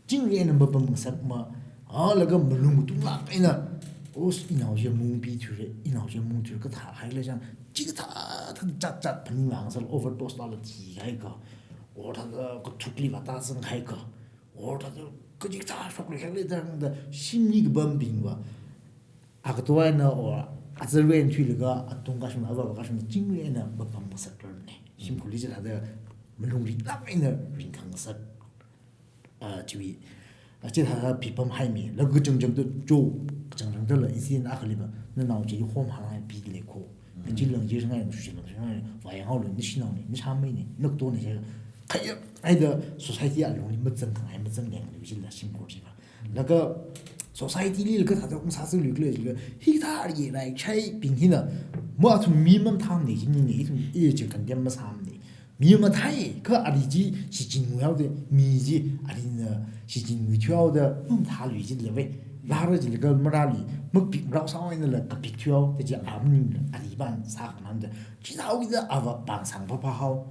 Chingri eina mapam ngasakma, ah, laga malung tunglāk eina, os, inao chi mungpi thuira, inao chi mung thuira, kathāhaila chang, chikathā thāda chat chat phaningngasakla overdose lala thihai kha, or thāda kathukli vātāzanghai kha, or thāda kachikathā shokli khailei thāda, shimli kapambingva, akatoi eina or azarwui eina thuilaga atung kashung, avāva kashung chingri eina mapam ngasakrar ne. Shimkhurli chithāda malung ringlāk eina ringkhangasak, ah, chiwui, ah, chithāda pipam haimi, laga kachangchang to jo, kachangchang to la incident akhaliva, nanao chi home hāngai pi lei kho. Kachi lang chi ngai, shushi lang chi ngai, vāyanghaolu, nashi naone, nashamei ne, nakto ne, chi. Khayā, haida society alungli mazangkhangai, mazangleng le, chila shimkhur chiva. Laga society li laga thāda ungsāsa lui kle, laga hithā rirai chai ping hina, ma athum mi mamathāmane, jimni ne, ithum i chi condemn masāmane. Mi mathāi, kha ari chi shichin ngui haoda, mi chi arina shichin ngui thuihaoda, mamathā lui chi leve. Lara chi laga marali, makpik rao sāhaoina la kapik thuihao, da chi amning la, ari ban sākhanānda. Chithāhaokida ava pangsang papahao,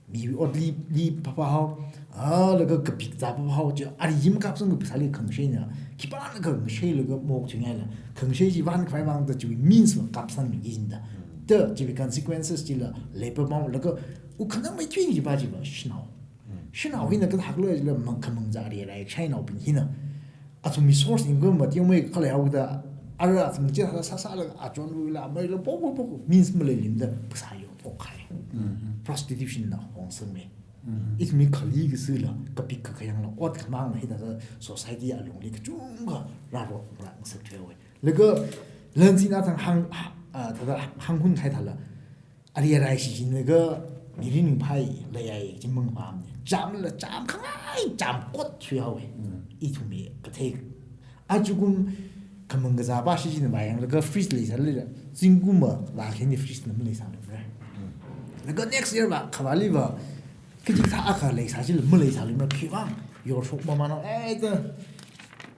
mi otli li papahao, ah, laga kapik zā papahao, chi ari chi makapsang kapik sāli khangsheina. Khipāna khangshe laga mok thuingaila. Khangshe chi van khavai vang da chi means va kapsangmi jinda. Da chi consequences chila leipamhao, laga ukhanangmei thuini chiva chiva shanao. Shanao hina kathak lo chila mang khamang zā rirai shainaobing hina. Athumwui source income va teomeikha leihaoda, ara athum chithāda sāsālaga achonwuila, ameila pok pok pok, means maleilimda, phasā yo pok khai. Prostitution na hongsangme. Ithumwui khali kasila, kapik kakhayang la, ot khamang la, hithāda society alungli kachungkha rāro rāngasak thuihaowe. Laga, lansin athang hāng, ah, thāda hānghun khai thāla, ari arai shichinlaga, mirin phai, layai, chi mangpamne. Chamla, chamkhangai, chamkot thuihaowe. Ithumwui kathei. Achukum khamang kazāva shichin vāyanglaga fridge leisālila, zingkumva, la khani fridge na maleisālumre. Laga next year va, khavāliva, kachikathā akha leisā chila maleisālumre, khiwuivang, yorshok mamānao, eh, da,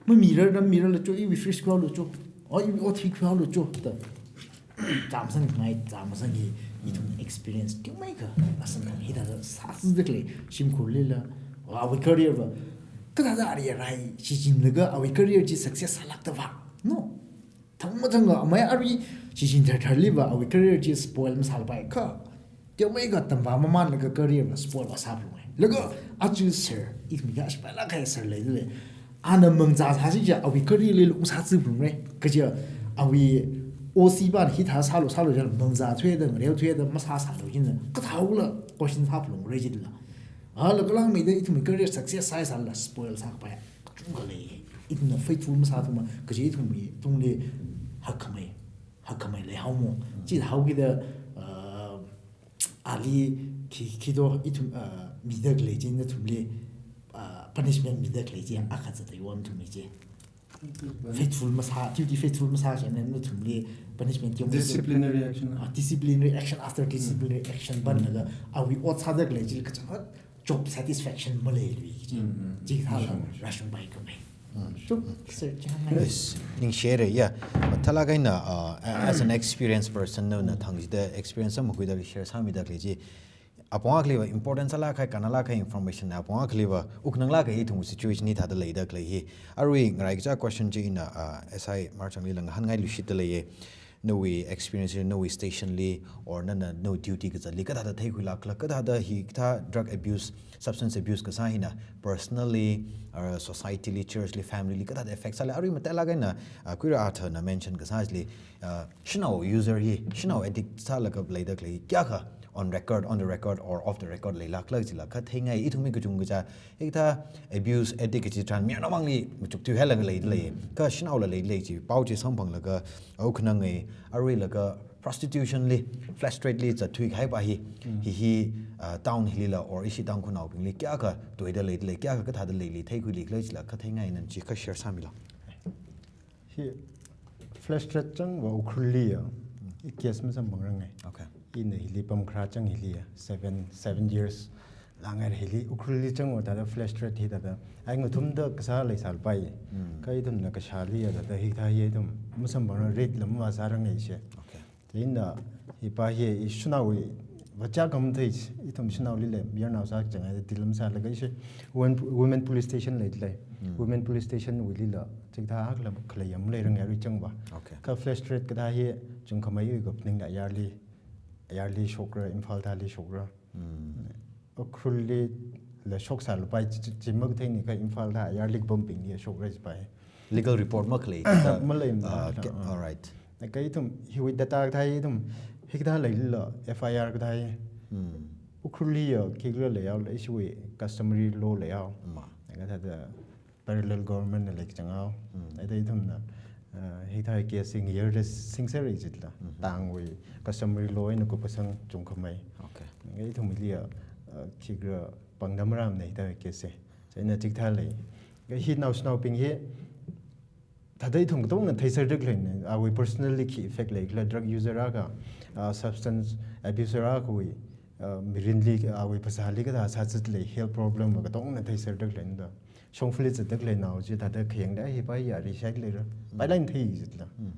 mamirar da mirar la cho, iwui fridge khuihaolu cho, o, iwui othi khuihaolu cho, da. Chamsang ngai, chamsang hi, ithum experience teomeikha, asam thang hithāda sāsida khalei, shimkhurlila, wa, awui career va, kathāda ari arai, shichinlaga, awui career chi success sālākda va, no? Thangmathanga, amei ari, shichin thartharliva, awui career chi spoil masālapai kha. Teomeikha tamva mamānlaga career va spoil va sāphalunge. Laga achu sir, ithumwui kha ashpailāk kahai sir leidalei. Ana mangzā sāsi ja awui career li lungsā ziphalungre. Kaja awui O C va hithā sālu sālu ja mangzā thuida, ngareo thuida, masāsālu jina. Kathāula question sāphalungre jila. A, laga langmeida ithumwui career success sāsāla spoil sākapai kachungkha lei. Ithumna faithful masāthuma, kaja ithumwui tungli hakkhamei, hakkhamei leihaomo. Chithāhaokida, uh, ali khi, khi do ithum, uh, mida khalei chi nathumli, uh, punishment mida khalei chi akha zatda yon thumli chi. Faithful masā, duty faithful masā chieina nathumli punishment kyo. Disciplinary action. Ah, disciplinary action after disciplinary action banlaga, awui ot sāda khalei chi kachangkhat job satisfaction maleilui chi. Chithāla rāshungpai khamei. Chuk, sir, chang ngai. Yes, ningshire, yeah. Mathālāk eina, uh, a-, as an experienced person, na, na thang chida experience am khuida share sāmida khalei chi. Apong akhaliva important sālāk kahai, kannalāk kahai information na, apong akhaliva uknanglāk kahai ithum situation hi thāda leida khalei hi. Arui ngarai kacha question chi ina, uh, S I Marchangli lang hāngngai lushitda leiye. Nawui experience li, nawui station li, or nana nawui duty kazatli, kathāda theikhuilākla, kathāda hikathā drug abuse, substance abuse kasā hina, personally, or society li, church li, family li, kathāda effect sāla, arui matailāk eina, ah, khuira athana mention kasā chili, ah, shanao user hi, shanao addict sālaga leida khalei, kayākha on record, on the record, or off the record leilākla chila, kha theingai, ithumwui kachungkha cha, hikathā abuse addict kachi tharan mayarnaomangli machuk thuihailaga leida lei, kha shanaola leida lei chi, pao chi samphanglaga, au khanangai, aruilaga prostitution li, flash trade li zatthui kahaipa hi, hi hi, uh, town hilila or ishi Tangkhulnaobingli kayākha tuida leida lei, kayākha kathāda leili, theikhuili khala chila kha theingai nan chi kha share sāmilu. Hi flash trade chang va Ukhrulli ya, i case masamphangrangai. Okay. Ina hili pamkharā chang hili ya, seven, seven years. Langai hili Ukhrulli chang va thāda flash trade hi thāda. Ai ngathumda kasā leisālapai. Kha ithumna kashāli ya thāda hikathā hi ithum masamphangra, rate lam va sārangai she. Okay. Chieina hipa hi i shanaowui vāchā khamathei ithum shanaolila, mayarnao sā changai da dilam sālaga ishi women, women police station leilei. Women police station wuilila, chikathā hakla khalei yam leirangai arui chang va. Okay. Kha flash trade kathā hi chungkhameiwui kaphaning ayarli, ayarli shokra, Imphal thāli shokra. Ukhrulli la shoksālapai chi, chi, chi makatheini kha Imphal thā ayarli kapambingli shokra jipai. Legal report makhalei, thāda, malei, ah, ah, ke-, ah. All right. Laga ithum hiwui data kathā ithum hikathā leilala F I R kathā. Hmm. Ukhrulli ya khikhala leihaola, ishiwui customary law leihaowa. Ma. Laga thāda parallel government na leikachang haowa. Hmm. Laga ithumna, uh, hikathā case sing year da singserra jitla. Mhm. Tangwui customary law eina kupkasang chungkhamei. Okay. Laga ithumli ya, uh, khikhala pangda maramna hikathā case se. Chieina chikathā lei. Laga hi naoshinaobing hi, thāda ithum katongna theiserda khaleina, awui personally khi effect leikhala, drug user akha, ah, substance abuser akhawui, ah, mirinli, awui phasāli kathā sāzat lei, health problem va katongna theiserda khaleina da. Shongfali zatda khalei nao chi thāda khayangda hi pai ya ri shai leira. Pai lāng thei jitla. Mm.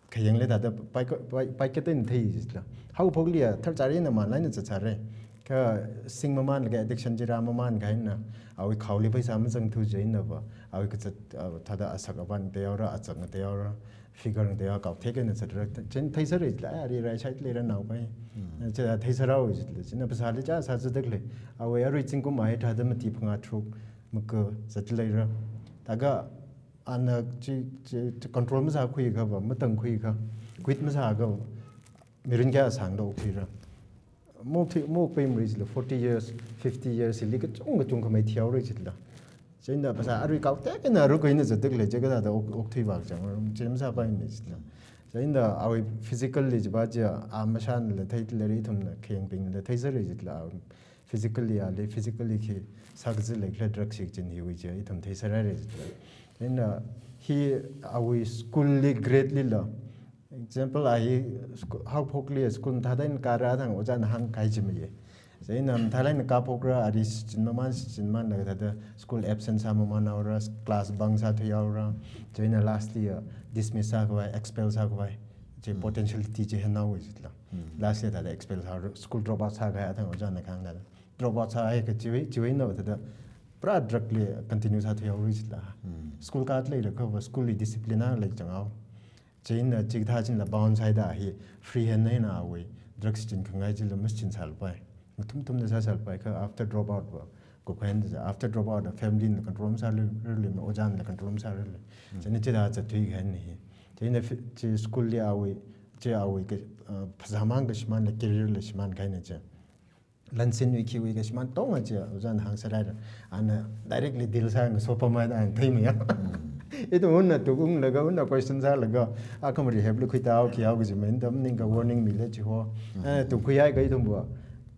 Khayangli thāda pai ka-, pai, pai kateina thei jitla. Haophokli ya tharchāri na man lāng na zatzāra. Kha sing maman laga addiction chi rā maman kahaina, awui khaoli pheisā mazangthu chieina va, awui kazat, ah, thāda asak aban ngateohaora, azak ngateohaora, figure ngateohaora, kaothek eina zatra. Chieina theiserra jitla, a ri rai shai leira nao pai. Hmm. Chieina theiserra jitla, chieina phasāli chā sāzatda khalei. Awui arui zingkum ahai thāda mati phangā tharuk maka zat leira. Laga ana chi, chi, chi control masākhuiakha va, matangkhuiakha, quit masāakha va, mirin kayā sāngda okthuira. Mokthui, mokpai mri jitla, forty years, fifty years, hili kachung kachungkhamei thihaora jitla. Chieina phasā arui kaothek eina aruikui eina zatda khalei chi kathāda ok, okthui vākachang, chi masāpaimana jitla. Chieina awui physically chiva chi, a mashanla theida leira, ithumna khayangbingla theiserra jitla, physically ali, physically khi sākazat leikhala drug shikachin hiwui chi ithum theiserra jitla. Chieina hi awui school li grade lila, example, a hi scho-, haophokli school mathāda eina kāra thang ojāna hāngkahai chi maiya. Chieina mathālāk eina kāphokra, ari shichin maman, shichin maman laga thāda school absent sā mamanhaora, class bunk sāthuihaora. Chieina lastly ya dismiss sākhavai, expel sākhavai chi Hmm. potentiality chi henhaowa jitla. Hmm. Lastly thāda expel sā, school drop out sākahai athang ojāna kahāng thāda. Drop out sāhaiakha chiwui, chiwui eina thāda pura drug li continue sāthuihaora jitla. Hmm. School kāda leilakha va school li discipline akha leikachang haowa. Chieina chikathā chila bounce sāhaida hi free hand eina awui drug shichin khangai chila mashichin sālapai. Ngathum thumda sāsālapai kha after drop out va kupkahai da, after drop out da family na control masārarlui, ojāna control masārarlui. Hmm. Chieina chithā zatthuikahai hi. Chieina fi-, chi school li awui, chi awui ka, uh, phasā mang kashimānla career la shimānkahaina chi. Lansinwui khiwui kashimān katonga chi ojāna hāngserhaira. Ana directly deal sā ngaso pamhaida ana theimeiya. Hmm. Ithum unna tukunglaga, unna question sālaga, akhama rehab li khuitao, khihao kaji main tam ningka warning mila chiho. Hmm. Ana tukkhuihaiakha ithumva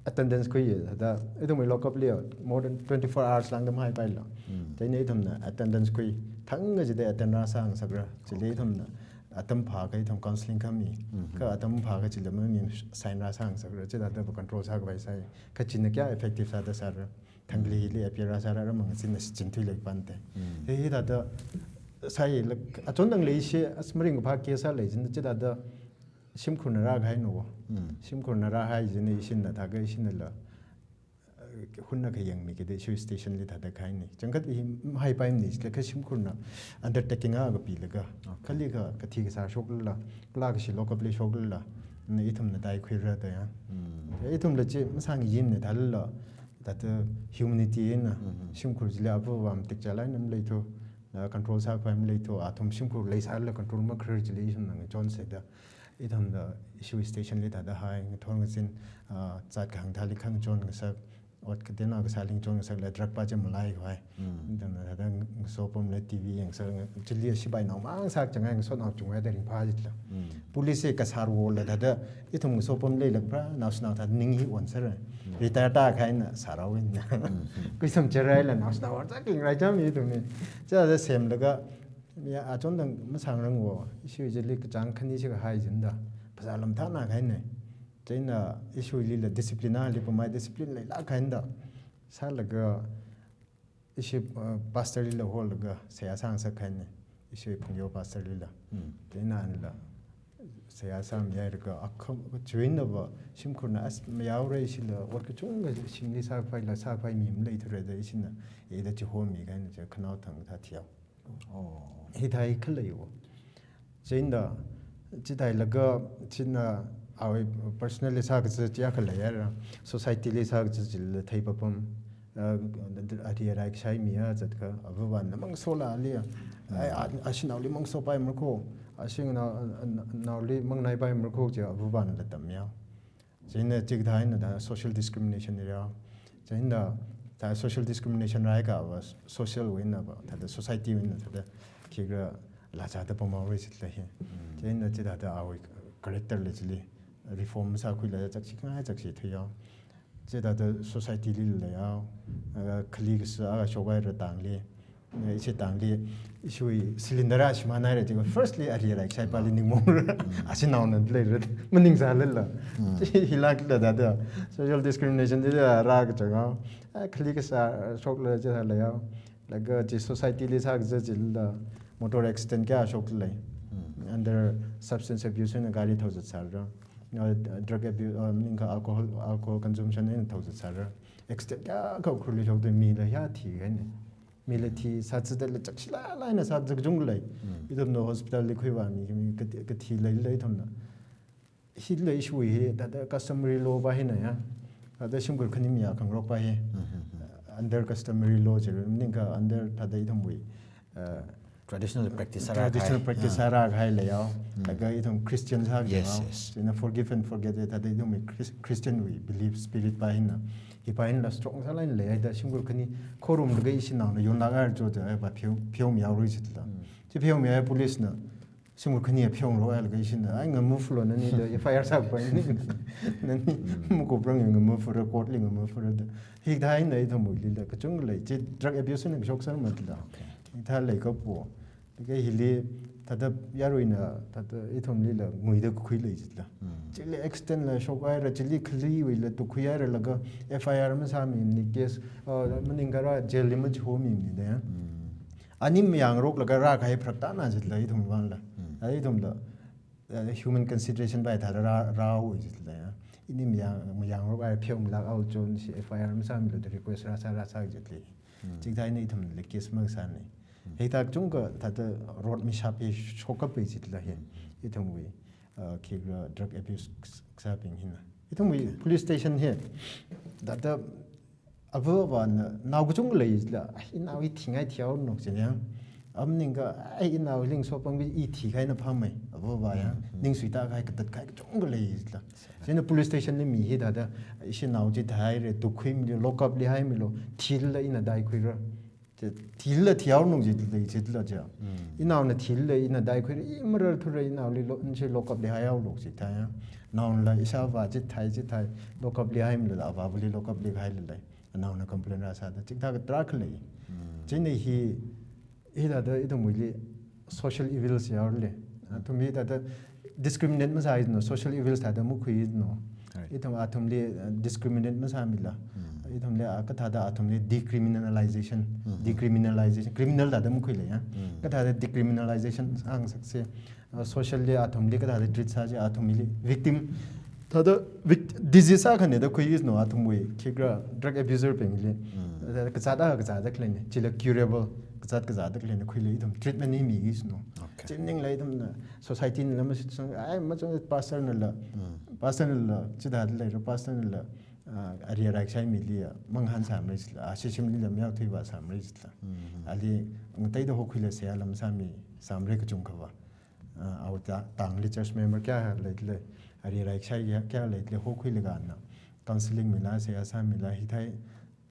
attendance khuiya, thāda ithumwui lockup li more than twenty-four hours lāngda mahaipaila. Hmm. Chieina ithumna attendance khui, thang kachida attend rāsāngasakra. Chili Okay. ithumna atam phākha ithum counseling khami, Mhm. kha atam phākha chila mami sign rāsāngasakra, chithāda va control sākhavai sāi. Kha china kayā effective sāda sāra. Thangli Mhm. hili appear rāsāra, rāmang china shichin thuilei pante. Mhm. Hi, hithāda sāi, like, achon tangli ishi, as maringkaphā case sālei china, chithāda shimkhurna rākahaina wo. Mhm. Shimkhurna rāhai china ishina thākha ishinala, uh, hunna khayangmi kida issue station li thāda kahaina. Changkhat hi mahaipaimana, kha shimkhurna undertaking akha pilaga. Okay. Kali kha kathi kasā shoklala, kala kashi lockup li shoklala, na ithumna taikhuira da ya. Mm. Ithumla chi masāngyimana thālala, thāda humanity na, Mhm. shimkhur chili ava va matik chālāk eina maleithu, na control sākhavai maleithu, athum shimkhur leisālala control makharar chili ithumna ngachonsa da. Ithumla issue station li thāda hai, ngathor ngazin, ah, zat kahāng thāli khangachon ngasak, ot kateonao kasāli ngachon ngasakla drug pa chi malaikhavai. Mm. Ithumna thāda ngaso pamla T V yangsak, chili shipainao mang sākachangai, ngasotnao chunghaida ringphā jitla. Mm. Police kasār wola thāda, ithum ngaso pam leilakha, naoshinao thāda ning hi onsera. Mm. Retire tākahaina sārao ina. Mm, mm. Kuisam charaila naoshinao onsā kling rai cham ithumna. Chithāda semlaga, ya, achon tang masāngrang wo, issue chili kachāng khani shikahai chinda. Phasā lam thāna kahaina. Chieina issue lila discipline li pamai discipline leilāk kahaina da. Sālaga ishi, uh, pastor lila holaga seihā sāngasakkahaina. Ishi phungyo pastor lila. Hmm. Chieina anla seihā sāmihairaga akham, chiwuina va shimkhurna as mayaora ishila ot kachungkha shimli sākhavai la sākhavai mi maleithura da ishina, eda chihomikahaina chi khanao thang thā thihaowa. Oh. Hithāi khalei wo. Chieina, chithālaga, china, awui personally sākazat chi akha leihaira, society li sākazat chila theipapam, ah, ari arai kashai mi a zatkha, avāvana mangasola ali, ai, a, ashinaoli mangasopaimara ko, Ashee nao, naoli mangnaipai markhok chi avāvāna tamya. Chieina chikathā eina thāda social discrimination rāya. Chieina thāda social discrimination rāhaiakha va socialwui einava, thāda societywui eina thāda khikha lachāda pamhaora chila hi. Chieina chithāda awui characterla chili reform sākhuilaga chakshi khangai chakshi thuiya. Chithāda societyli leiya, ah, khali kasā akha shokhaira tangli. Eh, ishi tangli, ishiwui cylinder a shimānhaira jiakha firstly arui rai shaipali ningmaongra. Ashee naona leira, maningsālala. Chi hilākla thāda social discrimination chila rākachanga. Ah, khali kasā shoklaga chithā leiya. Laga chi societyli sākazat chila motor accident kayā shoklei. Under substance abuse eina gari thouzatsāra. Uh, drug abuse, uh, maningakha alcohol, alcohol consumption eina thouzatsāra. Accident kayākha khurli shokda mila hiyā thikahaina. Mila thi sāzatdala chakshilala eina sāzat kachungkha lei. Ithumna hospitalli khuivāmi, mi kathi, kathi leilei ithumna. Hila issue hi, thāda customary law pa hina ya. Thāda shimkhur khani mayākhangarokpa hi. Uh, under customary law chi, maningakha under thāda ithumwui, uh, traditional practice sārā traditional kahai. Practice sārā kahai leiya. Laga ithum Christian sākahai. Yes, yes. Chieina forgive and forget thāda ithumwui Chris-, Christianwui belief spirit pa hina. Hipa hinala strong sālāk eina leihaida shimkhur khani khorumlaga ishi naona yonlākhaira jiakha, eh, va pheo, pheomihaora chila. Chi pheomihaida policena shimkhur khani pheongarok hailaga ishina, ai, ngamuflo nani da F I R sāpai ni. Nani makuprang ngamufra, courtli ngamufra da. Hikathā eina ithumwuilila kachungkha lei, chi drug abuse eina kashok sāmala. Okay. Hikathā leikapo. Laga hili thāda yaruina thāda ithumlila nguida khuilei chila. Chili accidentla shokhaira, chili khaliwuila tukhuihaira laga F I R masāmimana, case, uh, maningakha jailli machihomimana da ya. Ani mayāngaroklaga rākahai pharak tāna chila ithumwui vangla. Ai ithumla, uh, human consideration pa thāda rā, rāhaowa chila ya. Ini mayāng, mayāngarok ai pheomalākhaowa chon chi F I R masāmilo da request rāsā, rāsā chili. Chikathā eina ithumla case makasāna. Hikathā kachungkha thāda road mishap hi shokkapai chila hi. Ithumwui, uh, khikha drug abuse kasābing hina. Ithumwui police station hi thāda avāvāna nao kachungkha leila, ai, inao hi thingai thihaowa nok chila ya. Maningakha, ai, inao ling sopang bi i thikahaina phāmei, avāvā ya. Ningsuitākahai, katatkahai kachungkha leila. Chieina police stationli mi hi thāda, ishi nao chi thāhaira, tukhuimilo, lock upli haimilo, thilala ina daikhuira. Chi thilala thihaowa nok chila, chila chi. Inaona thilala ina daikhuira, i mararthura, inaoli lo, nshi lock upli haihaowa nok chithā ya. Naonala ishāvā chithai, chithai, lock upli haimilo, avāvali lock upli hailala. Naona complain rāsāda, chikathā tarākha lei. Chieina hi, hithāda ithumwuili social evils yaorale. Athum hithāda discriminate masāi no, social evils thāda makhui no. Right. Ithum athumli, uh, discriminate masāmila. Ithumli, uh, kathāda athumli decriminalization, decriminalization, criminal thāda makhuile ya. Kathāda decriminalization sāngasakse. Uh, socially athumli kathāda treat sāse, athumli victim thāda vic-, disease akhana da khuikis no athumwui, khikha drug abuser bingli. Thāda kazāt a, kazātda khaleina, chila curable, kazāt kazātda khaleina khuile ithum treatment hi mikis no. Okay. Chi maningla ithumna society nala mashitsang, ai, machang pastor nala, pastor nala, chithāda leira pastor nala, ah, arui rai shaimili ya, mangahān sāmara chila, ah, shishimlila mayāthuivā sāmara chila. Ali, ngateida hokhuila seihā lam sāmi, sāmara kachungkhava. Ah, awui ta-, tangli church member kayā leile, arui rai shai kayā, kayā leile, hokhuilaga na, counseling mila, seihā sāmila, hithai,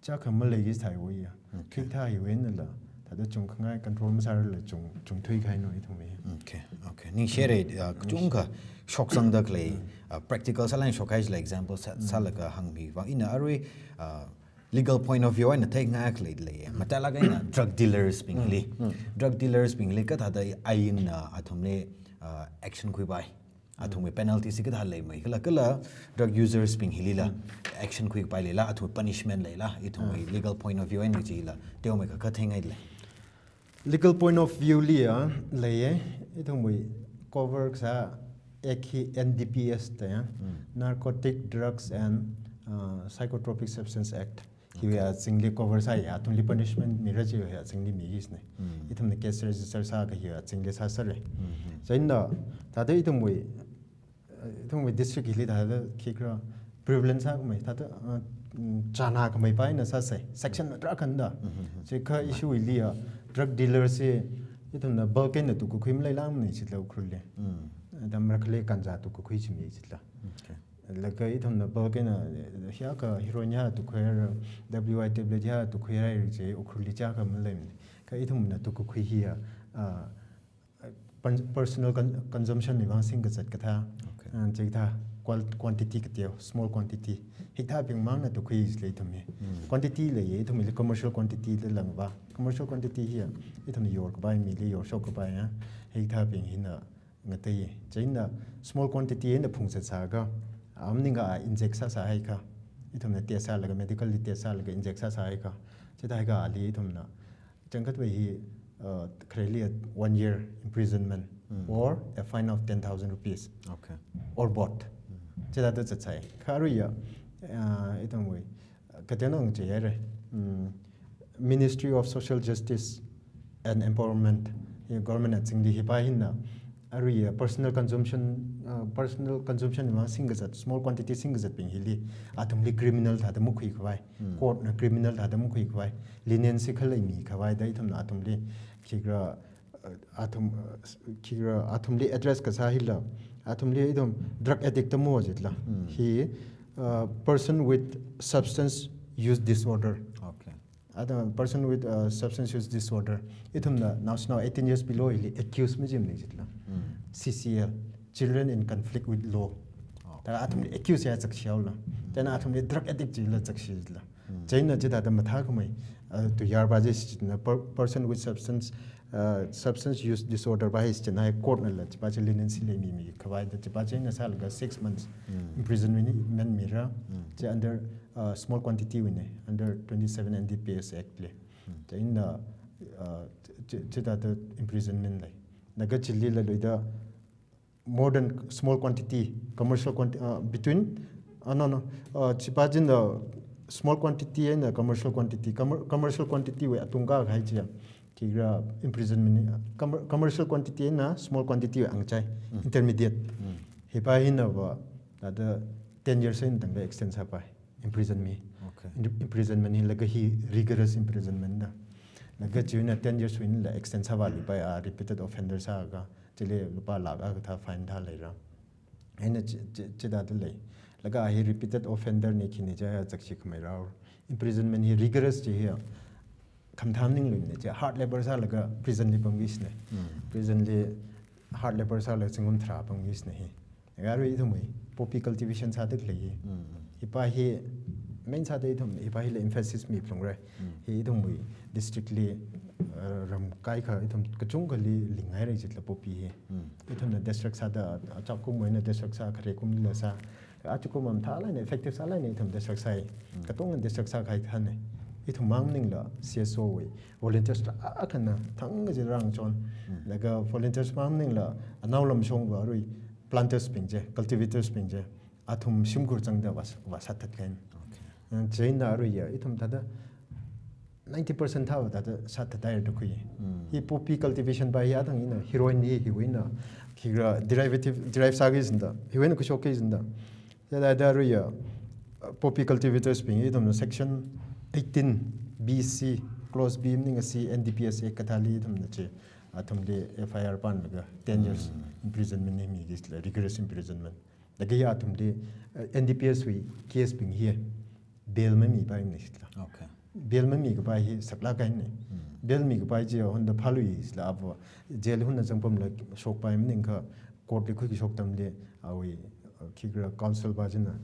chakha maleikis thaiwui ya. Okay. Khikha hiwui einala, thāda chungkhangai control masārala chung, chungthuikahai no ithumwui. Okay, okay. Ningshire, uh, kachungkha shoksangda khalei, uh, practical sālāk eina shokkahai chila example sā, sālaga hāngmi vang. Ina arui, uh, legal point of view eina theingai khalei lei. Mathālāk eina drug dealers bingli. Drug dealers bingli kathāda ainna athumli, uh, action khuipai. Athumwui penalty chi kathā leimei. Kala, kala drug users bing hilila action khuipai leila, athum punishment leila, ithumwui legal point of view eina chila, teomeikha katheingai lei. Legal point of view li ya, leiye, ithumwui cover kasā Act hi N D P S da ya, Narcotic Drugs and, uh, Psychotropic Substance Act. Hiwui azingli cover sāya, athumli punishment mira chiwui azingli mikis ne. Ithumna case register sākahai azingli sāsāre. Chieina, thāda ithumwui, eh, ithumwui district hili thāda khikha prevalent sākhamei, thāda, uh, mm, chānakhamei pa eina sāsai, section tarākha da. Chikha issue hili ya, drug dealers hi, Ithumna bulk eina tukkakhui maleilāmana chitla Ukhrulli. Mm. Atam marakhali ganja tukkakhui chimi chitla. Okay. Laga ithumna bulk eina, eh, hiyākha heroin hiyākha tukkhuihaira, W I tablet hiyākha tukkhuihaira chi Ukhrulli chiyākha maleimana. Kha ithumna tukkakhui hiya, ah, pers-, personal con-, consumption wui vang singkazat kathā. Okay. Ah, chikathā qual-, quantity kateo, small quantity. Hikathābing mangna tukkhui chila ithumwui. Mm. Quantity leiya, ithumwuili commercial quantity la langva. Commercial quantity hiya, ithumna yorkapai, mili yorshokkapai ya. Hikathābing hina ngateiya. Chieina small quantity eina phungzat sākha, ah, maningakha inject sāsāhaikha, ithumna test sālaga, medically test sālaga inject sāsāhaikha, chithāhaikha ali ithumna changkhatwui hi, uh, khareli one year imprisonment, mm, or a fine of ten thousand rupees. Okay. Or both. Mm. Chithāda zatsai. Kha aruiya, uh, ithumwui, uh, kateonao ngacheiyare. Mm, Ministry of Social Justice and Empowerment, hi government azingli hipa hina, aruiya personal consumption, uh, personal consumption wui vang singkazat, small quantity singkazatbing hili, athumli criminal thāda makhuikhavai, mm, court na criminal thāda makhuikhavai, leniency khalei mikhavai da ithumna athumli, khikhala, uh, athum, uh, khikhala athumli address kasā hila, athumli ithum drug addict da maho chitla. Mm. Hi, uh, person with substance use disorder. Okay. Athum person with, uh, substance use disorder. Ithumna naoshinao eighteen years below hili accuse majimana chitla. Mm. C C L, Children in Conflict with Law. Okay. Thāda athumli accuse ya zakshi haola. Mm. Chieina athumli drug addict chila zakshi chitla. Mm. Chieina chithāda mathākhamei, uh, tuiyār pa chi china per-, person with substance, uh, substance use disorder pa hi china court nala chipa chi leniency leimimikhavai da chipa china sālaga six months, mm, imprisonment mira. Mm. Chi under, uh, small quantity wuina, under twenty-seven N D P S Act li. Mm. Chieina, uh, chi, chi, chithāda imprisonment lei. Laga chili laluida more than small quantity, commercial quanti-, uh, between, uh, no, no, uh, chipa china small quantity eina commercial quantity, commer-, commercial quantity wui atungkha kahai chiya, khikhala imprisonment, uh, commer-, commercial quantity eina small quantity wui angachai, mm, intermediate. Mm. Hipa hinava, thāda ten years eina tangda extend sāpai, imprisonment. Okay. Im-, imprisonment hi laga hi rigorous imprisonment da. Laga chiwuina ten years wuila extend sāvāluipai a repeated offender sākha, chili lupā lakh akha thā fine thā leira. Eina chi, chi, chithāda lei. Laga hi repeated offender na khina chiya zakshikhamei rao. Imprisonment hi rigorous chi hiya. Khamathā maningluina chi hard labour sālaga prison li pamki china. Mm. Prison li hard labour sālaga zingkum tharā pamki china hi. Laga arui ithumwui poppy cultivation sāda khalei hi. Mm. Hipa hi main sāda ithum, hipa hila emphasis miphalungra. Mm. Hi ithumwui district li, uh, ram kaikha ithum kachungkhali linghaira chitla poppy hi. Mm. Ithumna district sāda, achākum eina district sā, khare kumlila sā. Achākum mathālāk eina effective sālāk eina ithum district sāi. Mm. Katonga district sākahai thāna. Ithum mang maningla C S O wui volunteers la akhana thang kaji rāngachon. Mm. Laga volunteers mang maningla anao lamshongva arui planters bing chi, cultivators bing chi, athum shimkhur zangda vā, vāsāthatkahaina. Okay. Uh, chieina aruiya, ithum thāda ninety percent thāva thāda sāthathaira da khui. Mm. Hi poppy cultivation pa hi athang eina, heroin hi hiwui eina, khikhala derivative, derive sāki chinda, hiwui eina kashokki chinda. Thāda aruiya, uh, poppy cultivators bing hi ithumna section eighteen B C, clause B maningakha C, N D P S Act kathāli ithumna chi, athumli F I R panlaga ten years, mm, imprisonment hi miki chila, rigorous imprisonment. Laga hi athumli, uh, N D P S wui case bing hi bail mamipaimana chitla. Okay. Bail mamikapai hi saklāk kahaina. Mm. Bail mikapai chi honda phālui chila ava jail honna zangpamla shokpai maningakha court li khuikashok atamli awui, uh, khikhala counsel pa china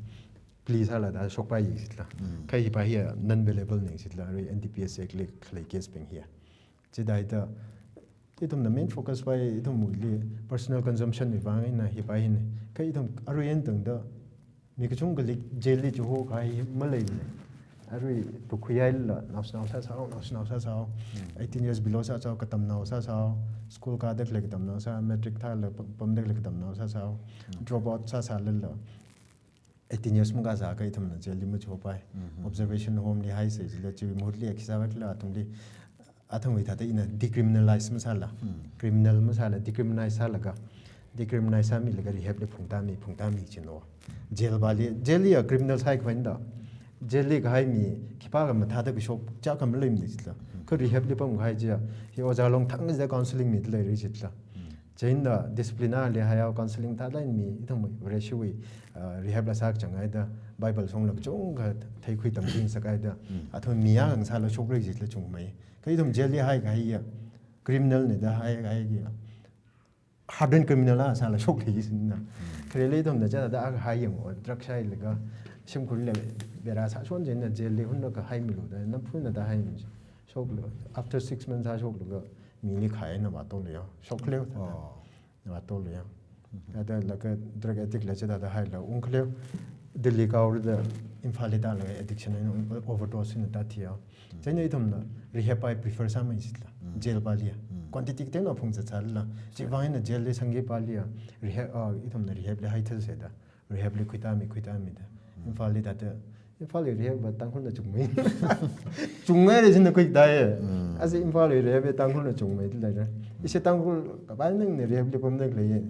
plea sāla da shokpai chitla. Mm. Kha hipa hiya non-bailable na chitla, arui N D P S Act li khalei case bing hiya. Chithāda, ithumna main focus pa hi ithumwuili personal consumption wui vang eina hipa hina. Kha ithum arui eina tangda mi kachungkhali jail li chihokahai maleimana. Arui tukkhuihaila, naoshinao sāsāo, naoshinao sāsāo. Mm. Eighteen years below sāsāo, katamnao sāsāo, school kāda khalei katamnao sā, matric thāla pam-, pamda khalei katamnao sāsāo, mm, drop out sāsālala eighteen years makasākha ithumna jail li machihopai. Mhm. Observation home li haisa chila, chiwui mahutli khi sāvākhala athumli, athumwui thāda ina decriminalize masāla. Mm. Criminal masāla, decriminalize sālaga, decriminalize sāmilaga rehab li phungtāmi, phungtāmi chino. Jail pali, jail li a criminal sākhavai eina da. Jail li kahai mi khipākha mathāda kashok chiyākha maleimana chitla. Mm. Kha rehab li pamkahai chiya, hi ojā long thang chida counseling mida leira jitla. Chieina discipline a leihaiya counseling thāda mi ithum Vareshiwui, ah, rehab la sākachanghaida, Bible song la kachungkha theikhui tamkhui sākahaida, athum mi akha ngasāla shokra jitla chungmei. Kha ithum jail li haikahaiya, criminal na da haikahai chiya, hardened criminal akha sāla shokli sinna. Khareli ithumna chithāda akha hai yanglu, drug shailaga, shimkhurli bera sāshon chieina jail li hunlaga haimilu da, namphuna da haimi. Shoklu, after six months a shoklu ka, mili khai na mato leiya. Shoklu thāda. Oh. Mato leiya. Thāda laga drug addict la chithāda haila ungklu. Delhi kahaora da Imphal li tālaga addiction eina overdose eina tāthiya. Chieina ithumna rehab pai prefer sāmei jitla. Jail pali ya. Quantity tengna phungzat sālala. Chivang eina jail li sangki pali ya. Rehab, ah, ithumna rehab li haithal seda. Rehab li khuitāmi, khuitāmi da. Imphal li thāda. Imphal li rehab va Tangkhulna chungmei. Chungngaira jina khuitāya. Aja Imphal li rehab va Tangkhulna chungmei da leira. Ishi Tangkhul kapai nang ni rehab li pamda leiya.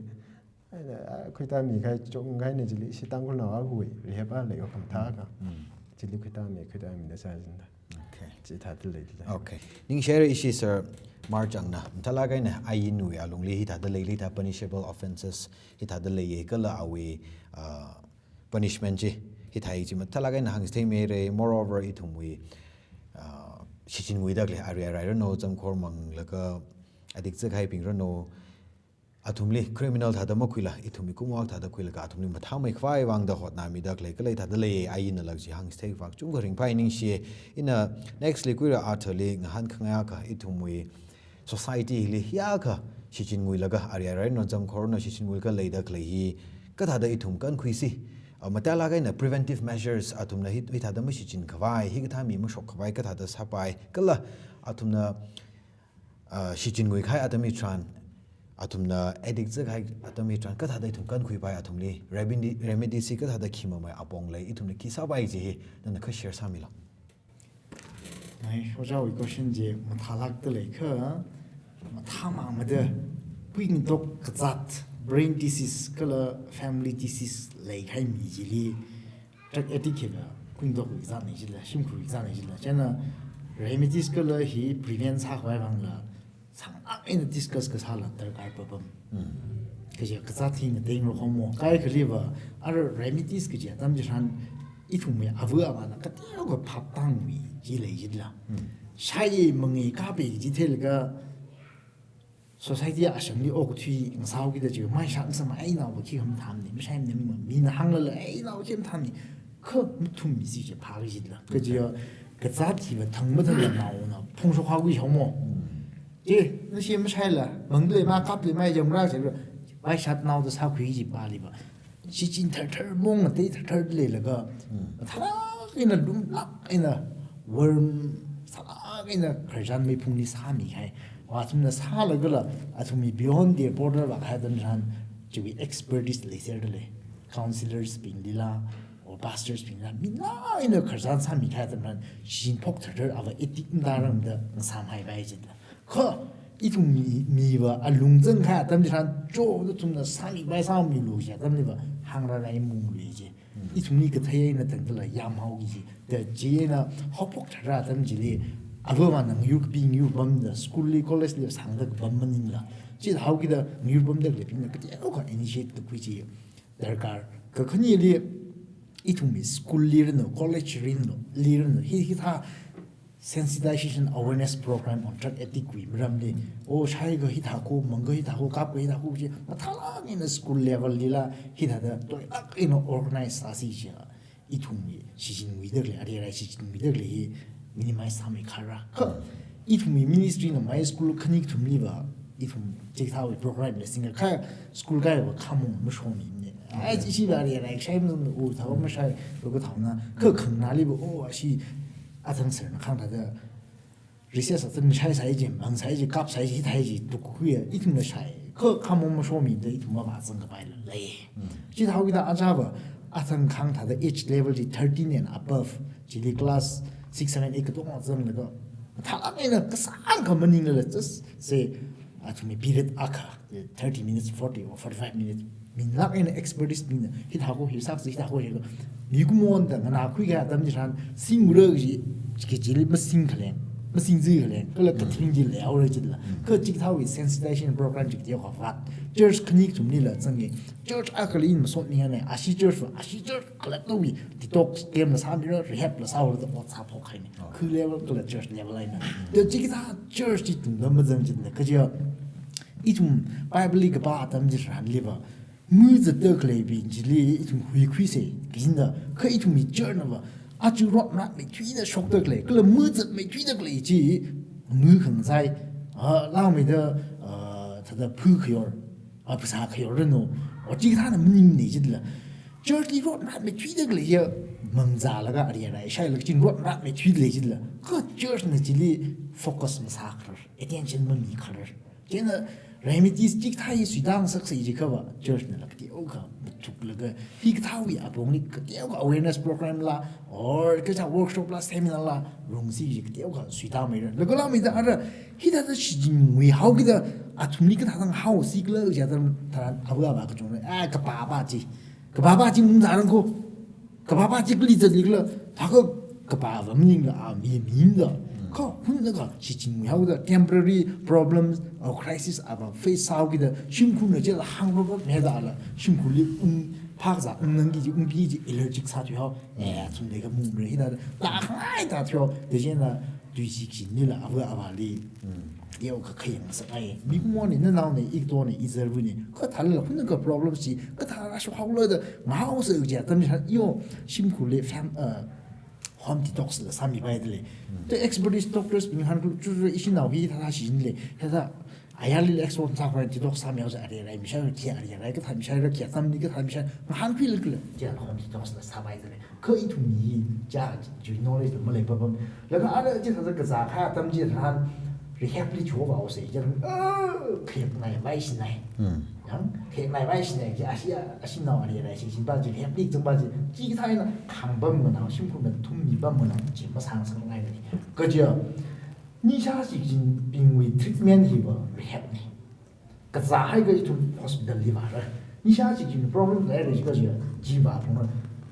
Aina, ah, khuitāmi kahai chungkahaina chili, ishi Tangkhulnao akhui rehab a leiya khamathā akha. Chili khuitāmi, khuitāmi da sājinda. Okay. Chithāda leida. Okay. Ningshire ishi Sir Marchangna, mathālāk eina ainwui alungli hithāda leili thā punishable offences hithāda leiya kala awui, ah, punishment chi hithāi chi mathālāk eina hāngchitheimira, moreover ithumwui, ah, shichinwui da khalei ari arai ranu, zangkhor manglaga addict zakhai bing ranu, athumli criminal thāda makhuila, ithumwui kumo akha thāda khuilaga, athumli mathāmeikhavai vangda hotnamida khalei kala hithāda lei, ainala chi hāngchithei vak chungkha ringphai ningshi. Ina next li Kuira Arthur li ngahānkhangai akha, ithumwui society li hiyākha shichinwuilaga, ari arai ranu, zangkhor ranu shichinwuilaga leida khalei hi, kathāda ithum kankhuisi. Ah, mathālāk eina preventive measures, athumna hi, hithāda mashichinkhavai, hikathā mi mashokkhavai, kathāda sāpai, kala athumna ah, shichinwui kahai atam hitharan, athumna addict zakhai atam hitharan, kathāda ithum kankhuipai athumli, remedy, remedy chi kathāda khi mamai apong lei, ithumna khi sāpai chi hi, nana kha share sāmilu. Ai, ojāwui question chi mathālākda lei kha, mathāmamada, kuingatok kazat, brain disease kala family disease leikahai mi chili, drug addict hiva kuingatok kazatna jila, shimkhur kazatna jila. Chieina remedies kala hi prevent sākhavai vangla, sānglāk eina discuss kasāla darkar papam. Kaja kazat hi ngateingarok haomo, kaikhaliva, ara remedies kaja atam chitharan, ithumwui ava avāna kateokha phaptāngwui chi lei jila. Shaiya mangei kapai kaji theilaga, society ashangli okathui ngasāhaokida chi, maishat masāmei, einaova khi khamathāmana, mashaimanei, mina hānglala einaova khi khamathāmana, kha mathummi chi chi phāki jila. Kaja kazat hiva thang mathangla naona phongshok haoki haomo. Chi, nashi mashaila, mangli ma, kapli ma, yangra chi, maishat naoda sākhui chi pāliva. Shichin tharthar, mong ngatei tharthar leilaga, mathālāk eina lumlāk eina worm sālāk eina khararchan meiphungli sāmikahai. Wa athumna sālagala, athumwui beyond their border vākahai atam chitharan, chiwui expertise leiserda lei. Counsellors binglila, or pastors binglila, minglāk eina khararchan sāmikahai atam chitharan, shichin phok tharthar ava addict ndarangda ngasāmhaipai jila. Kha, ithum mi, miva alung zangkahai atam chitharan, cho, nathumna sāmipai sāmilu kaji atamliva, hāngrārai munglu ji. Ithumli kathei eina tangdala yamhaoki ji. Da chieina haophok tharthar atam chili, ava avāna ngayur kapi ngayur pamda, school li, college li sāngda kapam maningla. Chithāhaokida ngayur pamda khaleibingna kateokha initiate kakhui chi darkar. Kakhaneli, ithumwui school li ranu, college li ranu, li ranu, hi, hithā sensitization awareness program on drug addict wui maramli, o, shaiakha hithāko, mangakha hithāko, kapakha hithāko chi, mathālāk eina school level lila, hithāda toilāk eina organize sāsi chi, ithumwui shichinwuida khalei, ari arai shichinwuida khalei hi minimize sāmeikharā. Kha, ithumwui ministry na mai school khani kathumliva, ithum chithāwui program la singakha, school kaiva khamong mashomimana. Ai, chi shiva ari arai shai mazang, o, thao mashai, lo kathāna, kha khanganāliva, o, ashi, athang sir na khangthāda, recess atam shaisai ji, mangsai ji, kapsai ji, thai ji, tukkhuiya, ithumna shai. Kha khamong mashomida ithum mavāzangkapaila lei. Chithāhaokida ajava, athang khangthāda age level chi thirteen and above, chili class six, seven, eight katonga zanglaga, mathālāk eina kasāngkha maninglala, just say, athumwui period akha, thirty minutes, forty or forty-five minutes, minglāk eina expertise bingna, hithāko, hi sāsi, hithāko, hiko. Mikumona nganākhuikahai atam chitharan, singura kaji, kachili masingkhaleng. masingzui khaleng, kala kathing chi leihaora jila. Kha chikathāwui sensitization program chi kateokha vāt. Church khani kathumlila zanga. Church akhali ina masotmi ngana, ashi church va, ashi church khalattawui detox camp la sāmira, rehab la sāhaora da ot sāphok haina. Khu level kala church level eina. Da chikathā church chi tungda mazang jila, kaja ithum Bible li kapā atam chitharanliva, muzatda khaleibing chili ithum huikhuisa, kajina, kha ithumwui church nava, aja rot maratmeithuida shokda khalei, kala muzatmeithuida khalei chi, mu khangasai, a, langmeida, a, thāda phu khayor, a, phasā khayor ranu, o chikathāna maningmana jila. Church li rot maratmeithuida khalei ya, mangzalaga ari arai shailaga chin rot maratmeithuida lei jila. Kha church na chili focus masākharar, attention mamikharar. Chieina remedies chikathā hi suitang saksa jiakhava, church nala kateokha mathuklaga, hikathāwui apongli kateokha awareness program la, or kaja workshop la, seminar la, rungsi ji kateokha suitang maira. Laga langmeida ara, hithāda shichinngui haokida, athumli kathāda ngahao sikla jida tharan, ava ava kachungna, a, kapā pa chi. Kapā pa chi mungzarang ko. Kapā pa chi kali zatlikla, thākha kapā va maningla a mi minda. Kha hunakha shichinngui haoda temporary problems or crisis ava face sāhaokida, shimkhurna chila hāngrok rok maida la, shimkhurli ung phakza, ung nangki chi, ungpi chi allergic sāthui hao. Eh, chungdei kha mungre hithāda, ta khangai ta thuihao, da chieina tuishi kajinlila, ava avali. Yo, kha khayang sakai. Mikumona, nanaona, ikatona, izarvana. Kha thālala, hunakha problems chi, kathāra shokhaola da, ngahaosa jiakha tamni tharan, yo, shimkhurli fam, uh, home detox la sāmipaida lei. The expertise doctors bing hāngkhala, chu chu ishinao hi thāda shichinle, thāda, ayarli expo sākhavai detox sāmihaosa ari arai mishai, khi ari arai, kathā mishai ra, khi atamli, kathā mishai, ngahānkhuilakla, chi home detox la sāpaida lei. Kha ithumwui, cha, chi knowledge la malei papam. Laga ara chi thāda kazā kahai atam chitharan, rehab li chova haosa, chi, ah, khayaknai vai shinai. Yang, khayaknai vai shinai, chi, ashi, ashinao ari arai shichin pa chi, rehab li zang pa chi, chikathā eina khāngpam nganao, shimkhurna thummipam nganao, chi masāngasakngaimana. Kaja, nisha shichinbingwui treatment hiva rehab na. Kazāhaiakha ithum hospital li vāra. Nisha shichin problem leira jiakha jiva phungna.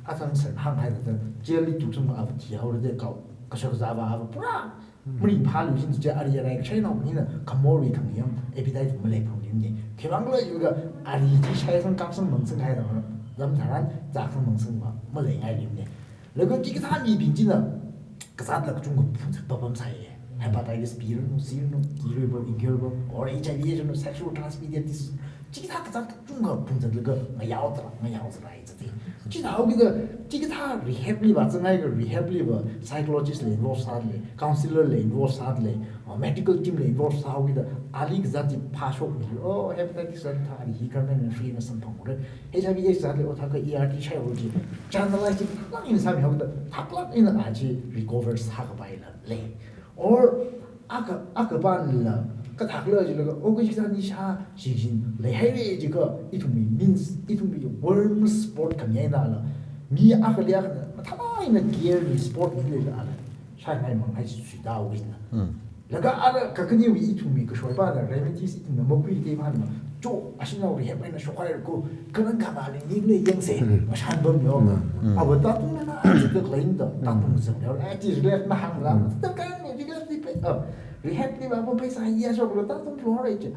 Athang san hānghaida, jail li tuksang ava thihaora da kao. Kashak kazā va ava pura maringphālu jin chi, ari arai kashainao mina khamorwui khangyam appetite malei phungli ni. Khiwuivang khala jiakha ari chi shaisang kapsang mangsanghaida, lam tharan zaksang mangsang va maleingaili ni. Laga chikathā mibing china kazātla kachungkha phungzat papam sāya. Hepatitis B ranu, C ranu, curable, incurable, or H I V ranu, sexual transmitted disease. Chikathā kazāt kachungkha phungzatlaga ngayao tara, ngayao tara zati. Chithāhaokida, chikathā rehab li vāzanghaiakha rehab li va psychologist la involve sāda lei, counselor la involve sāda lei, uh, medical team la involve sāhaokida, ali kazāt chi phāshokmi, oh, hepatitis ranu thāda hi government na free na samphanghaora. H I V AIDS zatle, o thākha A R T shaihaora chi. Channelize chi thaklāk eina sāmihaoda, thaklāk eina a chi recover sākapaila lei. Or, akha, akha panla, kathākhala jilaga, o kaji kha nisha shichin leihaira jiakha, ithumwui means, ithumwui worm spot khangaina la. Mi akhali akhana, mathālāk eina care mi spot mi leila la. Shaingai mangai chi suida wina. Laga ara kakhaniwui ithumwui kashoi pana remedies ithumna makhuikatei pana, cho, ashinao rehab eina shokhaira ko, khanang kha mali ning lei yangsa, mashan bam yo. Ava tatungna na, zita khalei da, tatung zang yo, ati rehab na hāngla, ta kan ni rehab li pei, ah, rehab li va pei sāya shoklo, tatung lo re che.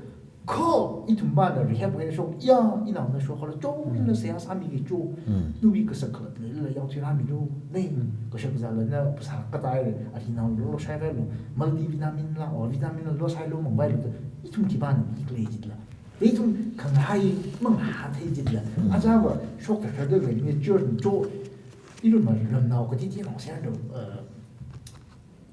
Kha, ithum pana rehab eina shok, ya, inaona shokhaora, cho, ina seihā sāmiki cho, nubi kasak khalat leila yaothui rāmilu, nei, kashak kazāla na, phasā katai, athinaolu, lo shaivailu, multivitamin la, or vitamin la, lo shailu, mangvailu, ithum khipāna mi khalei jila. Ithum khangahai, mangahā thei jila. Aja va, shok thāda lei, ni church, cho, irum ma, ramnao kateoteonao sāda, uh,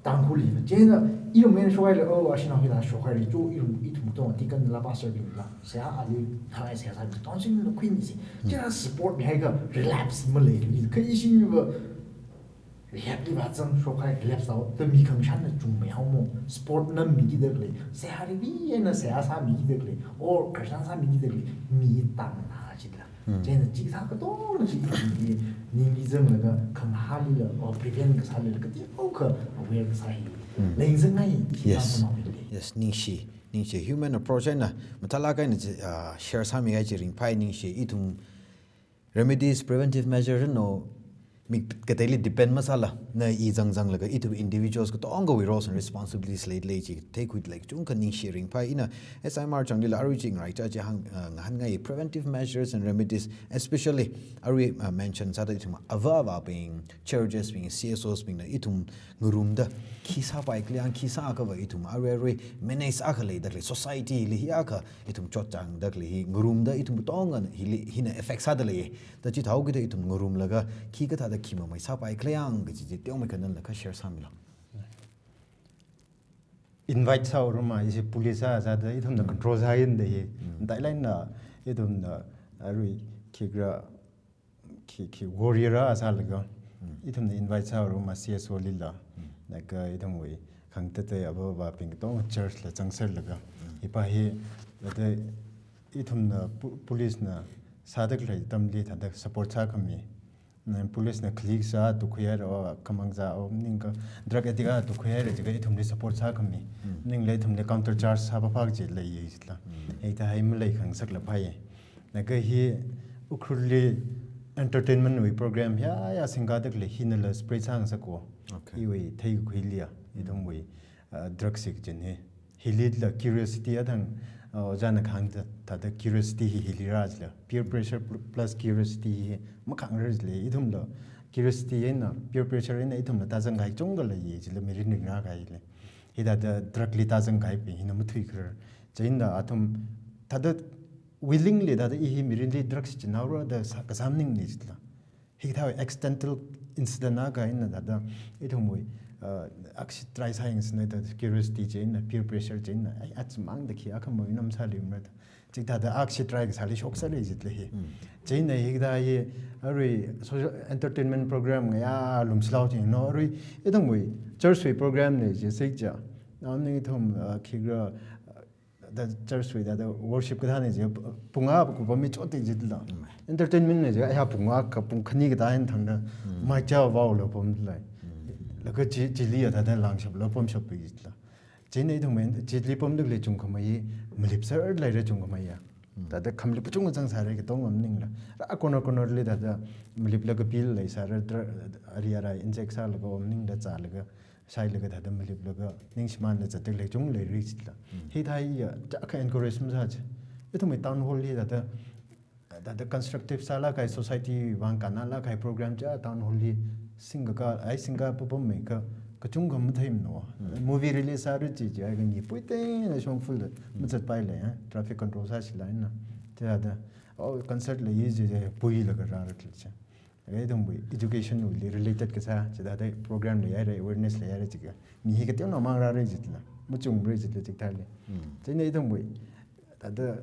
Tangkhulli va. Chieina, irum eina shokhaira, oh, ashinao hila shokhaira, cho, irum, ithum tong, deacon la, pastor bing la, seihā ali, thālai seihā sāmi, counsel la khuimisi. Chieina support mihaiakha relapse maleili, kha ishi va, rehab li vāzang shokhai relapse sāhao, ta mi khangshanna chungmeihao mo, support na mikida khalei, seihā ri ri eina seihā sāmikida khalei, or Christian sāmikida khalei, mi tangna jila. Chieina chikathā katonga chi ithumli ningli zanglaga khangahālila, or prevent kasālila, kateokha aware kasā hi. Leinzangngai, yes. Yes, ningshi, ningshi. Human approach eina, mathālāk eina chi, ah, share sāmihai chi ringphai ningshi. Ithum remedies, preventive measures no, Mi kateili depend masāla, na i zangzanglaga ithum individuals katongawui roles and responsibilities leilei chi theikhuilei kachungkha ningshi ringphai. Ina S I M R changlila arui chi ngaraicha chi hāng, uh, ngahānngai preventive measures and remedies, especially arui, uh, mention sāda ithum ava avābing, churches bing, C S Os bingna ithum ngarumda khi sāpai khaleiang, khi sāakhava ithum arui arui menace akha leidalei, society li hi akha ithum chotchāngdalei, hi ngarumda ithum katongana hili, hina effect sādalei. Da chithāhaokida ithum ngarumlaga khikathāda khi mamai sāpai khaleiang kaji chi teomeikha nala kha share sāmilu. Invite sāhaoruma, ishi police sāsāda ithumna control sāhaida hi. Mm. Dailaina ithumna arui khikha khi, khi warrior sālaga, mm, ithumna invite sāhaoruma C S O lila. Mm. Laga ithumwui khangatei ava avābing katonga church la zangserlaga. Mm. Hipa hi, thāda ithumna pu-, police na sādalei atamli thāda support sākhami. Na police na khali kasā tukkhuihaira, o, khamang zā, o, maningakha drug addict a tukkhuihaira jiakha ithumli support sākhami. Mm. Maningla ithumli counter charge sāpapha kaji leiya jila. Mm. Hithāda hai maleikhangasaklapai. Laga hi Ukhrulli entertainment wui program ya, ya singkadalei hinala spread sāngasaka. Okay. Iwui theikhuiliya, mm, ithumwui, uh, drugs hi kajin hi. Hilila curiosity athang, uh, ojāna kahāng thāda, thāda curiosity hi hili rā jila. Peer pressure pl-, plus curiosity hi makhāngra jila. Ithumla curiosity eina, peer pressure eina ithumla tāzang kahai kachungkha leiya jila, mirin ringrā kahaili. Hithāda drug li tāzang kahaibing hina mathuikharar. Chieina athum thāda willingly thāda i hi mirinli drugs chinhaora da sā, kasā maningmana jila. Hikathā accidental incident akha eina thāda ithumwui, uh, akhashi try sāyangsa da curiosity chieina, peer pressure chieina, ai, atsumangda khi akha maina masāluimara da. Chithāda akhashi try kasāli shoksāra jila hi. Mm. Chieina hikathā hi arui social entertainment program ngayā lumshilao chieina, arui ithumwui church wui program na chi sik ja. Namni ithum, uh, khikha, uh, thāda church wui thāda worship kathāna chi, pung akha kupam mi chotda jila. Mm. Entertainment na chi, aya pung akha pung khani kathā eina thangda, mm, maicha vaola pamlei. Mm. Laga chi, chili ya thāda langshapla pamshappai jila. Chieina ithumwui chili pamdalei chungkhamei, malipser leira chungkhameiya. Mm. Thāda khamlip kachungkha zangsāra katonga maningla. Rā corner corner li thāda maliplaga bill leisāra, dra-, ari arai inject sālaga, o maningla zālaga, shailaga thāda maliplaga, ningshimānda zatdalei kachungkha leira jila. Mm. Hithāya, chiyākha encourage masā chi. Ithumwui town hall li thāda, thāda constructive sālāk kahai, society vang kannalāk kahai program chi town hall li singkaka, ai singka papam meikha kachungkha matheimana. Mm. Movie release sāra chi chi, ai kha nipui tengna shongful da, mm, mazatpailei, eh, traffic control sāshilāk eina. Chithāda, o, concert leiya chi chi, puilaga rāra khalei chi. Laga ithumwui education wuili related kasā, chithāda program leihaira, awareness leihaira jiakha. Mi hi kateonao mang rāra jila, machungmara jila chikathāli. Mm. Chieina ithumwui, thāda,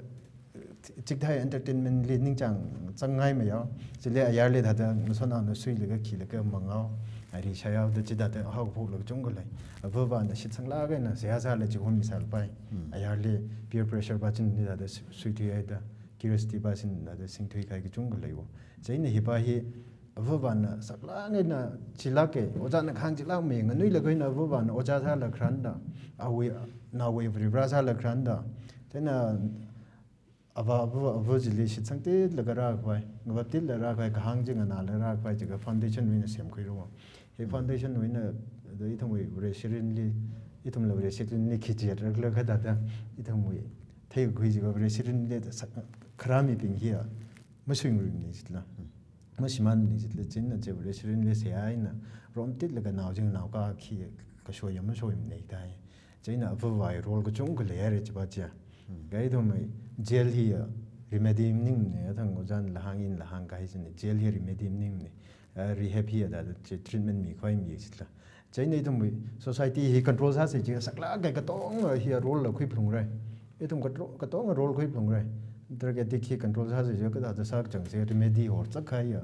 chikathā entertainment li ningchāng zangngai mayao. Chili ayarli thāda ngasotnaona suilaga khilaga mangao, ari shayao da chithāda haokaphokla kachungkha lei. Ava avāna shitsanglāk eina seihā sālaga chihonmisālapai. Mm. Ayarli peer pressure pa china thāda su-, suithuihaida, curiosity pa china thāda singthui kahai kachungkha leiya. Chieina hipa hi ava avāna saklāk eina chilāka, ojāna kahāng chilākmei nganuilāk eina ava avāna ojā sālaga kharanda, awui, naowui Varivara sālaga kharanda. Chieina ava, ava, ava chili shitsangtitlaga rākhavai, ngavaptitlaga rākhavai, kahāng chi nganālaga rākhavai jiakha foundation wuina semkhuira. Hi, mm, foundation wuina, thāda ithumwui Vareshirinli, ithumla Vareshirinli khi chiyatrakhala kathāda, ithumwui theikakhui jiakha Vareshirinli thāda sak-, kharā mibing hiya masuingaruimana jila. Mm. Mashimānmana jila, chieina chi Vareshirinli seihā eina romtitlaga nao chi nganao ka khi kashoiya mashoimana da. Chieina ava avāwui role kachungkha leihaira chipa chiya. Hmm. Kha ithumwui jail hiya remedy maningmana, athang ojānala hāng inala hāng kahai china, jail hi remedy maningmana. Ah, rehab hiya thāda chi treatment mikhavai mi jila. Chieina ithumwui society hi control sāsa jiakha saklāk kahai katonga hiya role la khuiphalungra. Ithum katro-, katonga role khuiphalungra. Drug addict hi control sāsa jiakha kathāda sākachangsa remedy horzak kahaiya.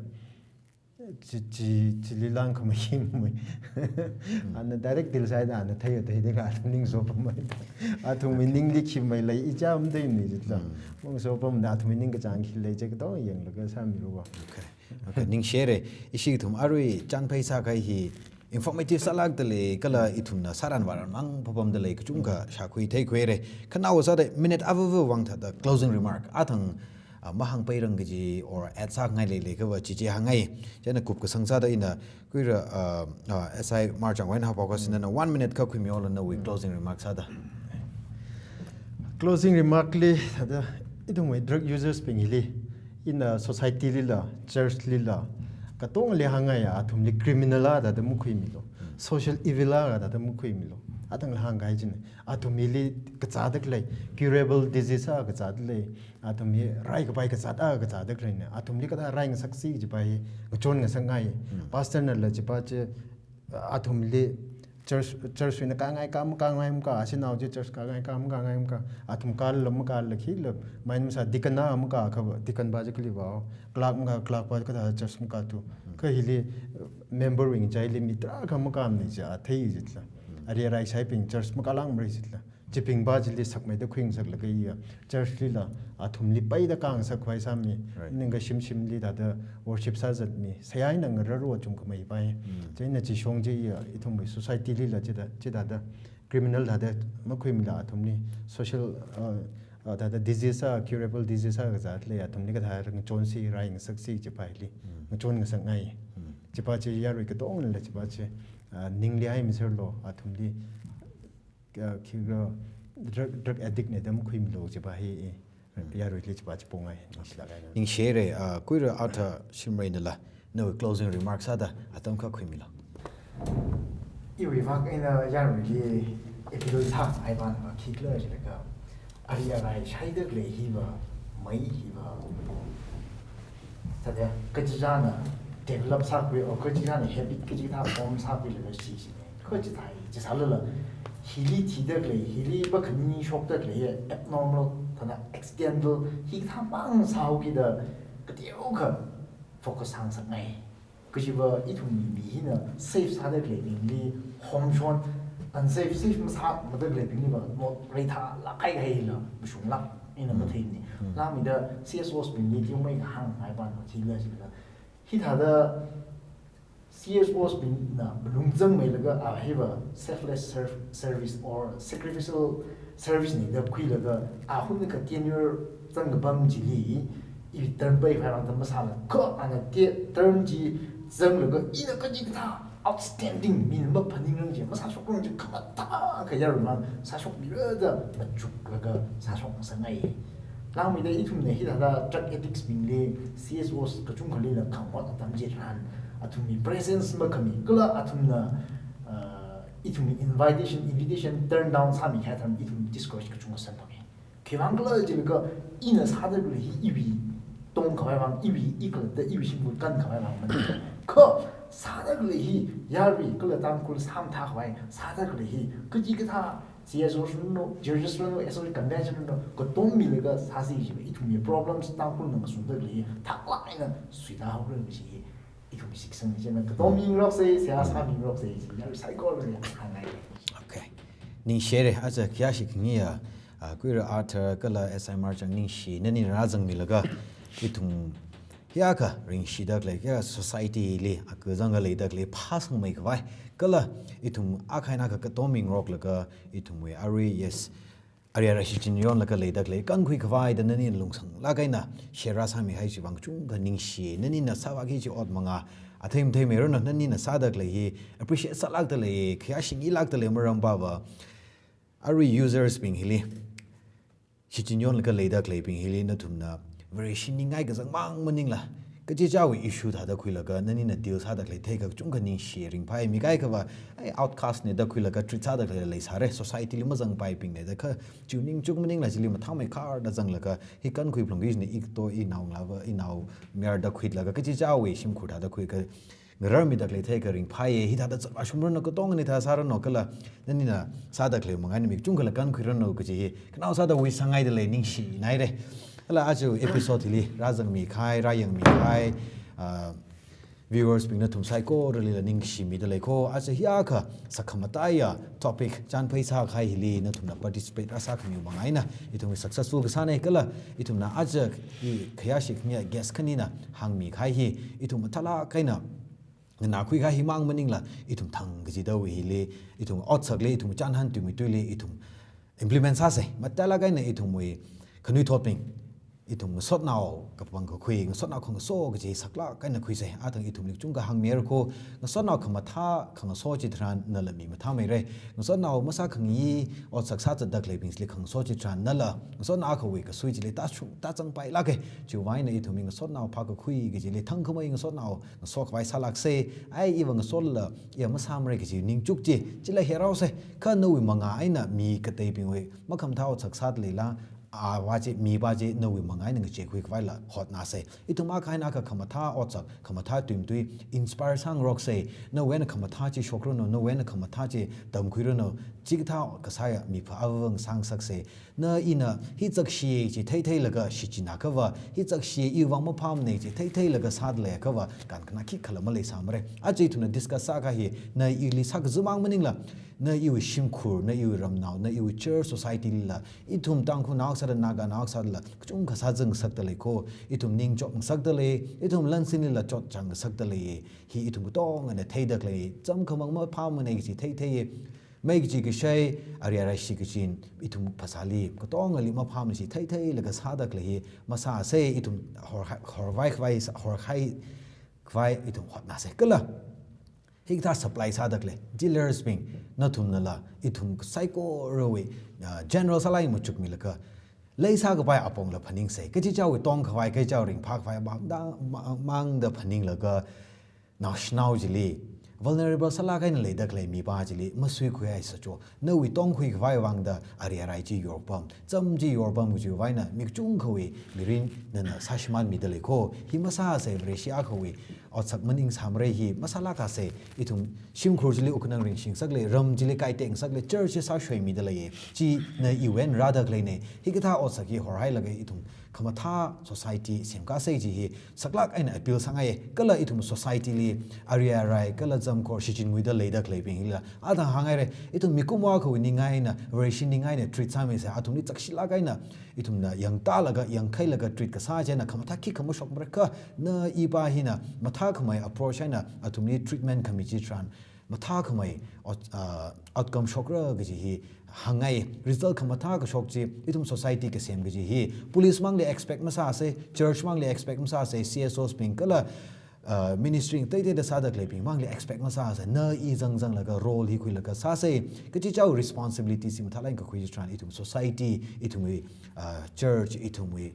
Chi, chi, chili langkhamei hi mei. Hmm. Ana direct deal sāhaida ana theiya theida kha athum ning sopammeida. Athumwui ningli khi mei lei icham theimana jila. Hmm. Masopamda athumwui ningkachāng khi lei chi katonga yanglaga sāmilu va. Okay. Okay, ningshire. Ishi ithum arui chānphei sākahai hi informative sālākdalei, kala ithumna sāran vāran mang papamdalei kachungkha shākhui theikhuire. Khanao sāda minute avāva vang thāda closing remark. Athang, ah, mahāngpairang kaji or add sāngai leilei kava chichi hāngngai. Chieina kupkasang sāda ina kuira, ah, ah, S I Marchang wui eina haophok kasā, nana one minute kha khuimilu nawui closing remark sāda. Closing remark li, thāda, ithumwui drug users bing hili, ina society lila, church lila, katongali hāngngai, athumli criminal akha thāda makhuimilu. Social evil akha thāda makhuimilu. Athangla hāngkahai china. Athum hili kazāda khalei, curable disease akha kazāda lei. Athum hi raikapai kazāt akha kazāda khaleina. Athumli kathā raingasaksi kajipa hi ngachon ngasakngai. Pastor nala chipa chi, athumli church, church wui eina kāngai ka makāngai makā, ashinao chi church kāngai ka makāngai makā, athum kālala makālala khila, main masā deacon na makā kha, deacon pa chi kali va, clerk makā, clerk pa kathā church makāthu. Kha hili, uh, member wui ngachaili mi tarākha makāmana chi athei jitla. Ari arai shaibing church makālāngmara jitla. Chibing pa chili sakmeida khuingasaklaga iya, church lila, athumli paida kāngasak khavai sāmi, Right. ningkashim shimli thāda worship sāzatmi, seihā eina ngararwa chungkhamei pai. Chieina chishong chi iya, ithumwui society lila chithā, chithāda criminal thāda makhuimila athumli, social, uh, uh, thāda disease akha, curable disease akha kazāt lei, athumli kathā ngachonsi, raingasaksi chipa hili, ngachon ngasakngai. Chipa chi yarui katongnala chipa chi, uh, ningli hai miserlu, athumli, uh, khi ga drug, drug addict na da makhuimilu chipa hi, eh, yaruili chipa chi pongai, ningshilāk eina. Ningshire, ah, kuira Arthur Shimray nala, nawui closing remarks sāda, atam kha khuimilu. Iwui vak eina yaruili appeal sāngai pa na khikhala jilaga, ari arai shaida khalei hiva, mei hiva, thāda, kachichāna develop sākhui, or kachichāna habit kachikathā form sākhuilaga shi shi. Kha chithāi, chisālala, hili thida khalei, hili makhaning shokda khalei, abnormal, thāda accidental, hikathā mang sāhaokida, kateokha focus sāngasakngai. Kajiva ithumwui mi hina safe sāda khaleibingli homeshon, unsafe, safe masāmada khaleibingliva, not reithālāk kahai kahaila, mashunglāk eina matheimana. Langmeida C S Os bingli teomeikha hāngngai pa na thila jila. Hithāda C S Os bingna malung zangmeilaga a hiva selfless serv-, service or sacrificial service na da khuilaga a hunakha tenure zang kapam chili, i term pai khavai vang tam masāla, kha ana te-, term chi zanglaga ina kachikathā outstanding, mina maphaningrang chi, masāshokrang chi, khamathā kha yarui mang sāshokmira da machuklaga sāshok ngasakngai. Langmeida ithumna hithāda drug addicts bingli, C S Os kachungkhali la khangot atam chitharan, athumwui presence makhami, kala athumna, uh, ithumwui invitation, invitation turn down sāmi kahai tharan ithum discourage kachungkha sāthoka. Khiwuivang khala jilaga ina sāda khalei hi iwui tong khavai vang, iwui ikhalatta, iwui shimkhur kan khavai vang mana. Kha sāda khalei hi yarui kala Tangkhul sāmathā khavai, sāda khalei hi kachikathā C S O shuno, Churches shuno, S O C convention shuno, katom milaga sāsi jiva, ithumwui problems Tangkhulna ngasungda khalei hi thaklāk eina suita haora kaji hi ithum shitkasang china, katom mingaroksa, seihā sāmingaroksa, chi yarui saikorali hāngngai. Okay. Ningshire, aja khayāshi khani ya, ah, kuira Arthur kala S I Marchang ningshi, nani rāzangmilaga, ithum hiyākha ringshida khalei, kha society li, akha zangda leida khalei, phāsangmei khavai, kala ithum akha eina akha katom mingaroklaga, ithumwui arui, yes, ari arai shichin yonlaga leida khalei, kankhui khavai da nani lungsanglāk eina share sāmihai chivang chungkha ningshi, nanina sāvāki kaji ot manga, athei mathei meiranu, nanina sāda khalei hi, appreciate sālākda lei, khayāshi ngilākda lei maram pava, arui users bing hili, shichin yonlaga leida khaleibing hili nathumna Vareshi ningai kazang mang maningla, kachichāwui issue thāda khuilaga nanina deal sāda khalei theikha kachungkha ningshi ringphai, mi kaikhava, ai, outcast na da khuilaga treat sāda khalei leisāra, society li mazangpaibingna da kha, chiwui ningchuk maningla chili mathāmeikharda zanglaga, hi kankhui phalungki kajina, ito, inao ngalāva, inao mayarda khuitlaga, kachichāwui shimkhur thāda khuilaga, ngararmida khalei theikha ringphai, hithāda zatvāshungranu, katongana hithā sāranu kala, nanina sāda khalei manga eina mi kachungkhala kankhuiranu kaji hi, khanao sāda wish sāngaida lei, ningshinaira. Kala aja episode hili, rāzangmi kahai, rāyangmi kahai, ah, viewers bing nathum saikoralila ningshimida lei ko, aja hiyākha sakhamataiya topic, chānphai sākahai hili nathumna participate rāsākhami manga eina, ithum successful kasāna kala, ithumna aja hi khayāshi khani ya guest khanina hāngmi kahai hi, ithum mathālāk eina nganākhui kahai hi mang maningla, ithum thang kachidawui hili, ithum otsakli, ithum chānhan tuimei tuili, ithum implement sāsa, mathālāk eina ithumwui khanuithotbing, ithum ngasotnao kapangkakhui, ngasotnao khangaso kaji saklāk eina khuisei. Athang ithumli kachungkha hāngmira kho, ngasotnao khamathā khangaso chitharan nala mi mathāmeira. Ngasotnao masākhangayi otsak sāzatda khaleibing chili khangaso chitharan nala ngasotnao akhawui kasui chili tāshung, tāzangpailāka. Chiwui vang eina ithumwui ngasotnao phākakhui kajili thangkhamei ngasotnao ngasokhavai sālāksei. Ai, iva ngasotla, iya masāmara kaji ningchuk chi, chila heraosei. Kha nawui mangā eina mi kateibingwui makhamathā otsak sāda leila, avā chi, mipā chi nawui mangā eina ngacheikhui khavaila hotnāsei. Ithum akha eina akha khamathā otsak, khamathā tuimtui inspire sāngaroksei. Nawui eina khamathā chi shokranu, nawui eina khamathā chi tamkhuiranu. Chikathā kasāya miphā avāva sāngasaksei. Na ina hi chakshi chi theitheilaga shichinna khava, hi chakshi iwui vang maphāmana chi theitheilaga sāda leiakhava, kankhanā khikhala maleisāmara. Aja ithumna discuss sākahai hi, na ili sākazipmang maningla, na iwui shimkhur, na iwui ramnao, na iwui church society lila, ithum Tangkhulnao sāda, Naganao sādala, kachungkha sāzangngasakda lei kho, ithum ningchotngasakda lei, ithum lansinlila chotchāngngasakda lei, hi ithum katongana theida khalei, chāmkhamang maphāmana chi theithei, mei kaji kashai, ari arai shikachin, ithum phasāli, katongali maphāmana chi theitheilaga sāda khalei hi, masāsei ithum horhai, horvai khavai, horhai khavai ithum hotnāsei. Kala, hikathā supply sāda khalei, dealers bing, nathumnala, ithum saikorawui, ah, general sālāk eina machukmilaga, leisākapai apongla phaningsei. Kachichāwui tongkhavai, kachichāwui ringphākhavai, mangda, ma-, mangda phaninglaga, naoshinao chili, vulnerable sālāk eina leida khalei mipā chili, masuikhuihai sācho. Nawui tongkhuikhavai vangda, ari arai chi yorpam, chām chi yorpam kajiwui vang eina, mi kachungkhawui mirin nana sāshimānmida lei kho. Hi masāsei, Vareshi akhawui otsak maningsāmara hi, masālākasei, ithum shimkhur chili wukkhanang ringshingngasakle, ram chili kaitekngasakle, church chi sāshoimida leiya. Chi na iwui eina rāda khaleina, hikathā otsak hi horhailaga ithum khamathā society semkasei chi hi, saklāk eina appeal sāngaiya. Kala ithum society li, ari arai, kala zamkhor shichinwuida leida khaleibing hila, athang hānghaira, ithum mikumo akhawui ningai eina, Vareshi ningai eina treat sāmisei, athumli chakshilāk eina, ithumna yangtālaga, yangkhailaga treat kasā china khamathā khikha mashokmara kha, na ipā hina, mathākhamei approach eina, athumli treatment khami chitharan, mathākhamei out-, ah, outcome shokra kaji hi hāngngai. Result khamathā kashok chi, ithum society kasem kaji hi, police mangli expect masāsei, church mangli expect masāsei, C S Os bing kala, ah, ministry teiteida sāda khaleibing mangli expect masāsei, na i zangzanglaga role hi khuilaga sāsei, kachichāwui responsibility chi mathālāk eina kakhui chitharan ithum society, ithumwui, ah, church, ithumwui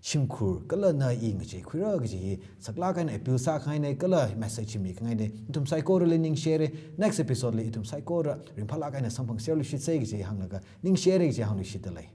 shimkhur, kala na i ngacheikhuira kaji hi, saklāk eina appeal sākhangaina kala message hi mikhangaina, ithum saikorali ningshira, next episode li ithum saikora ringphālāk eina samphangserluishitsei kaji hānglaga, ningshira kaji hāngluishitda lei.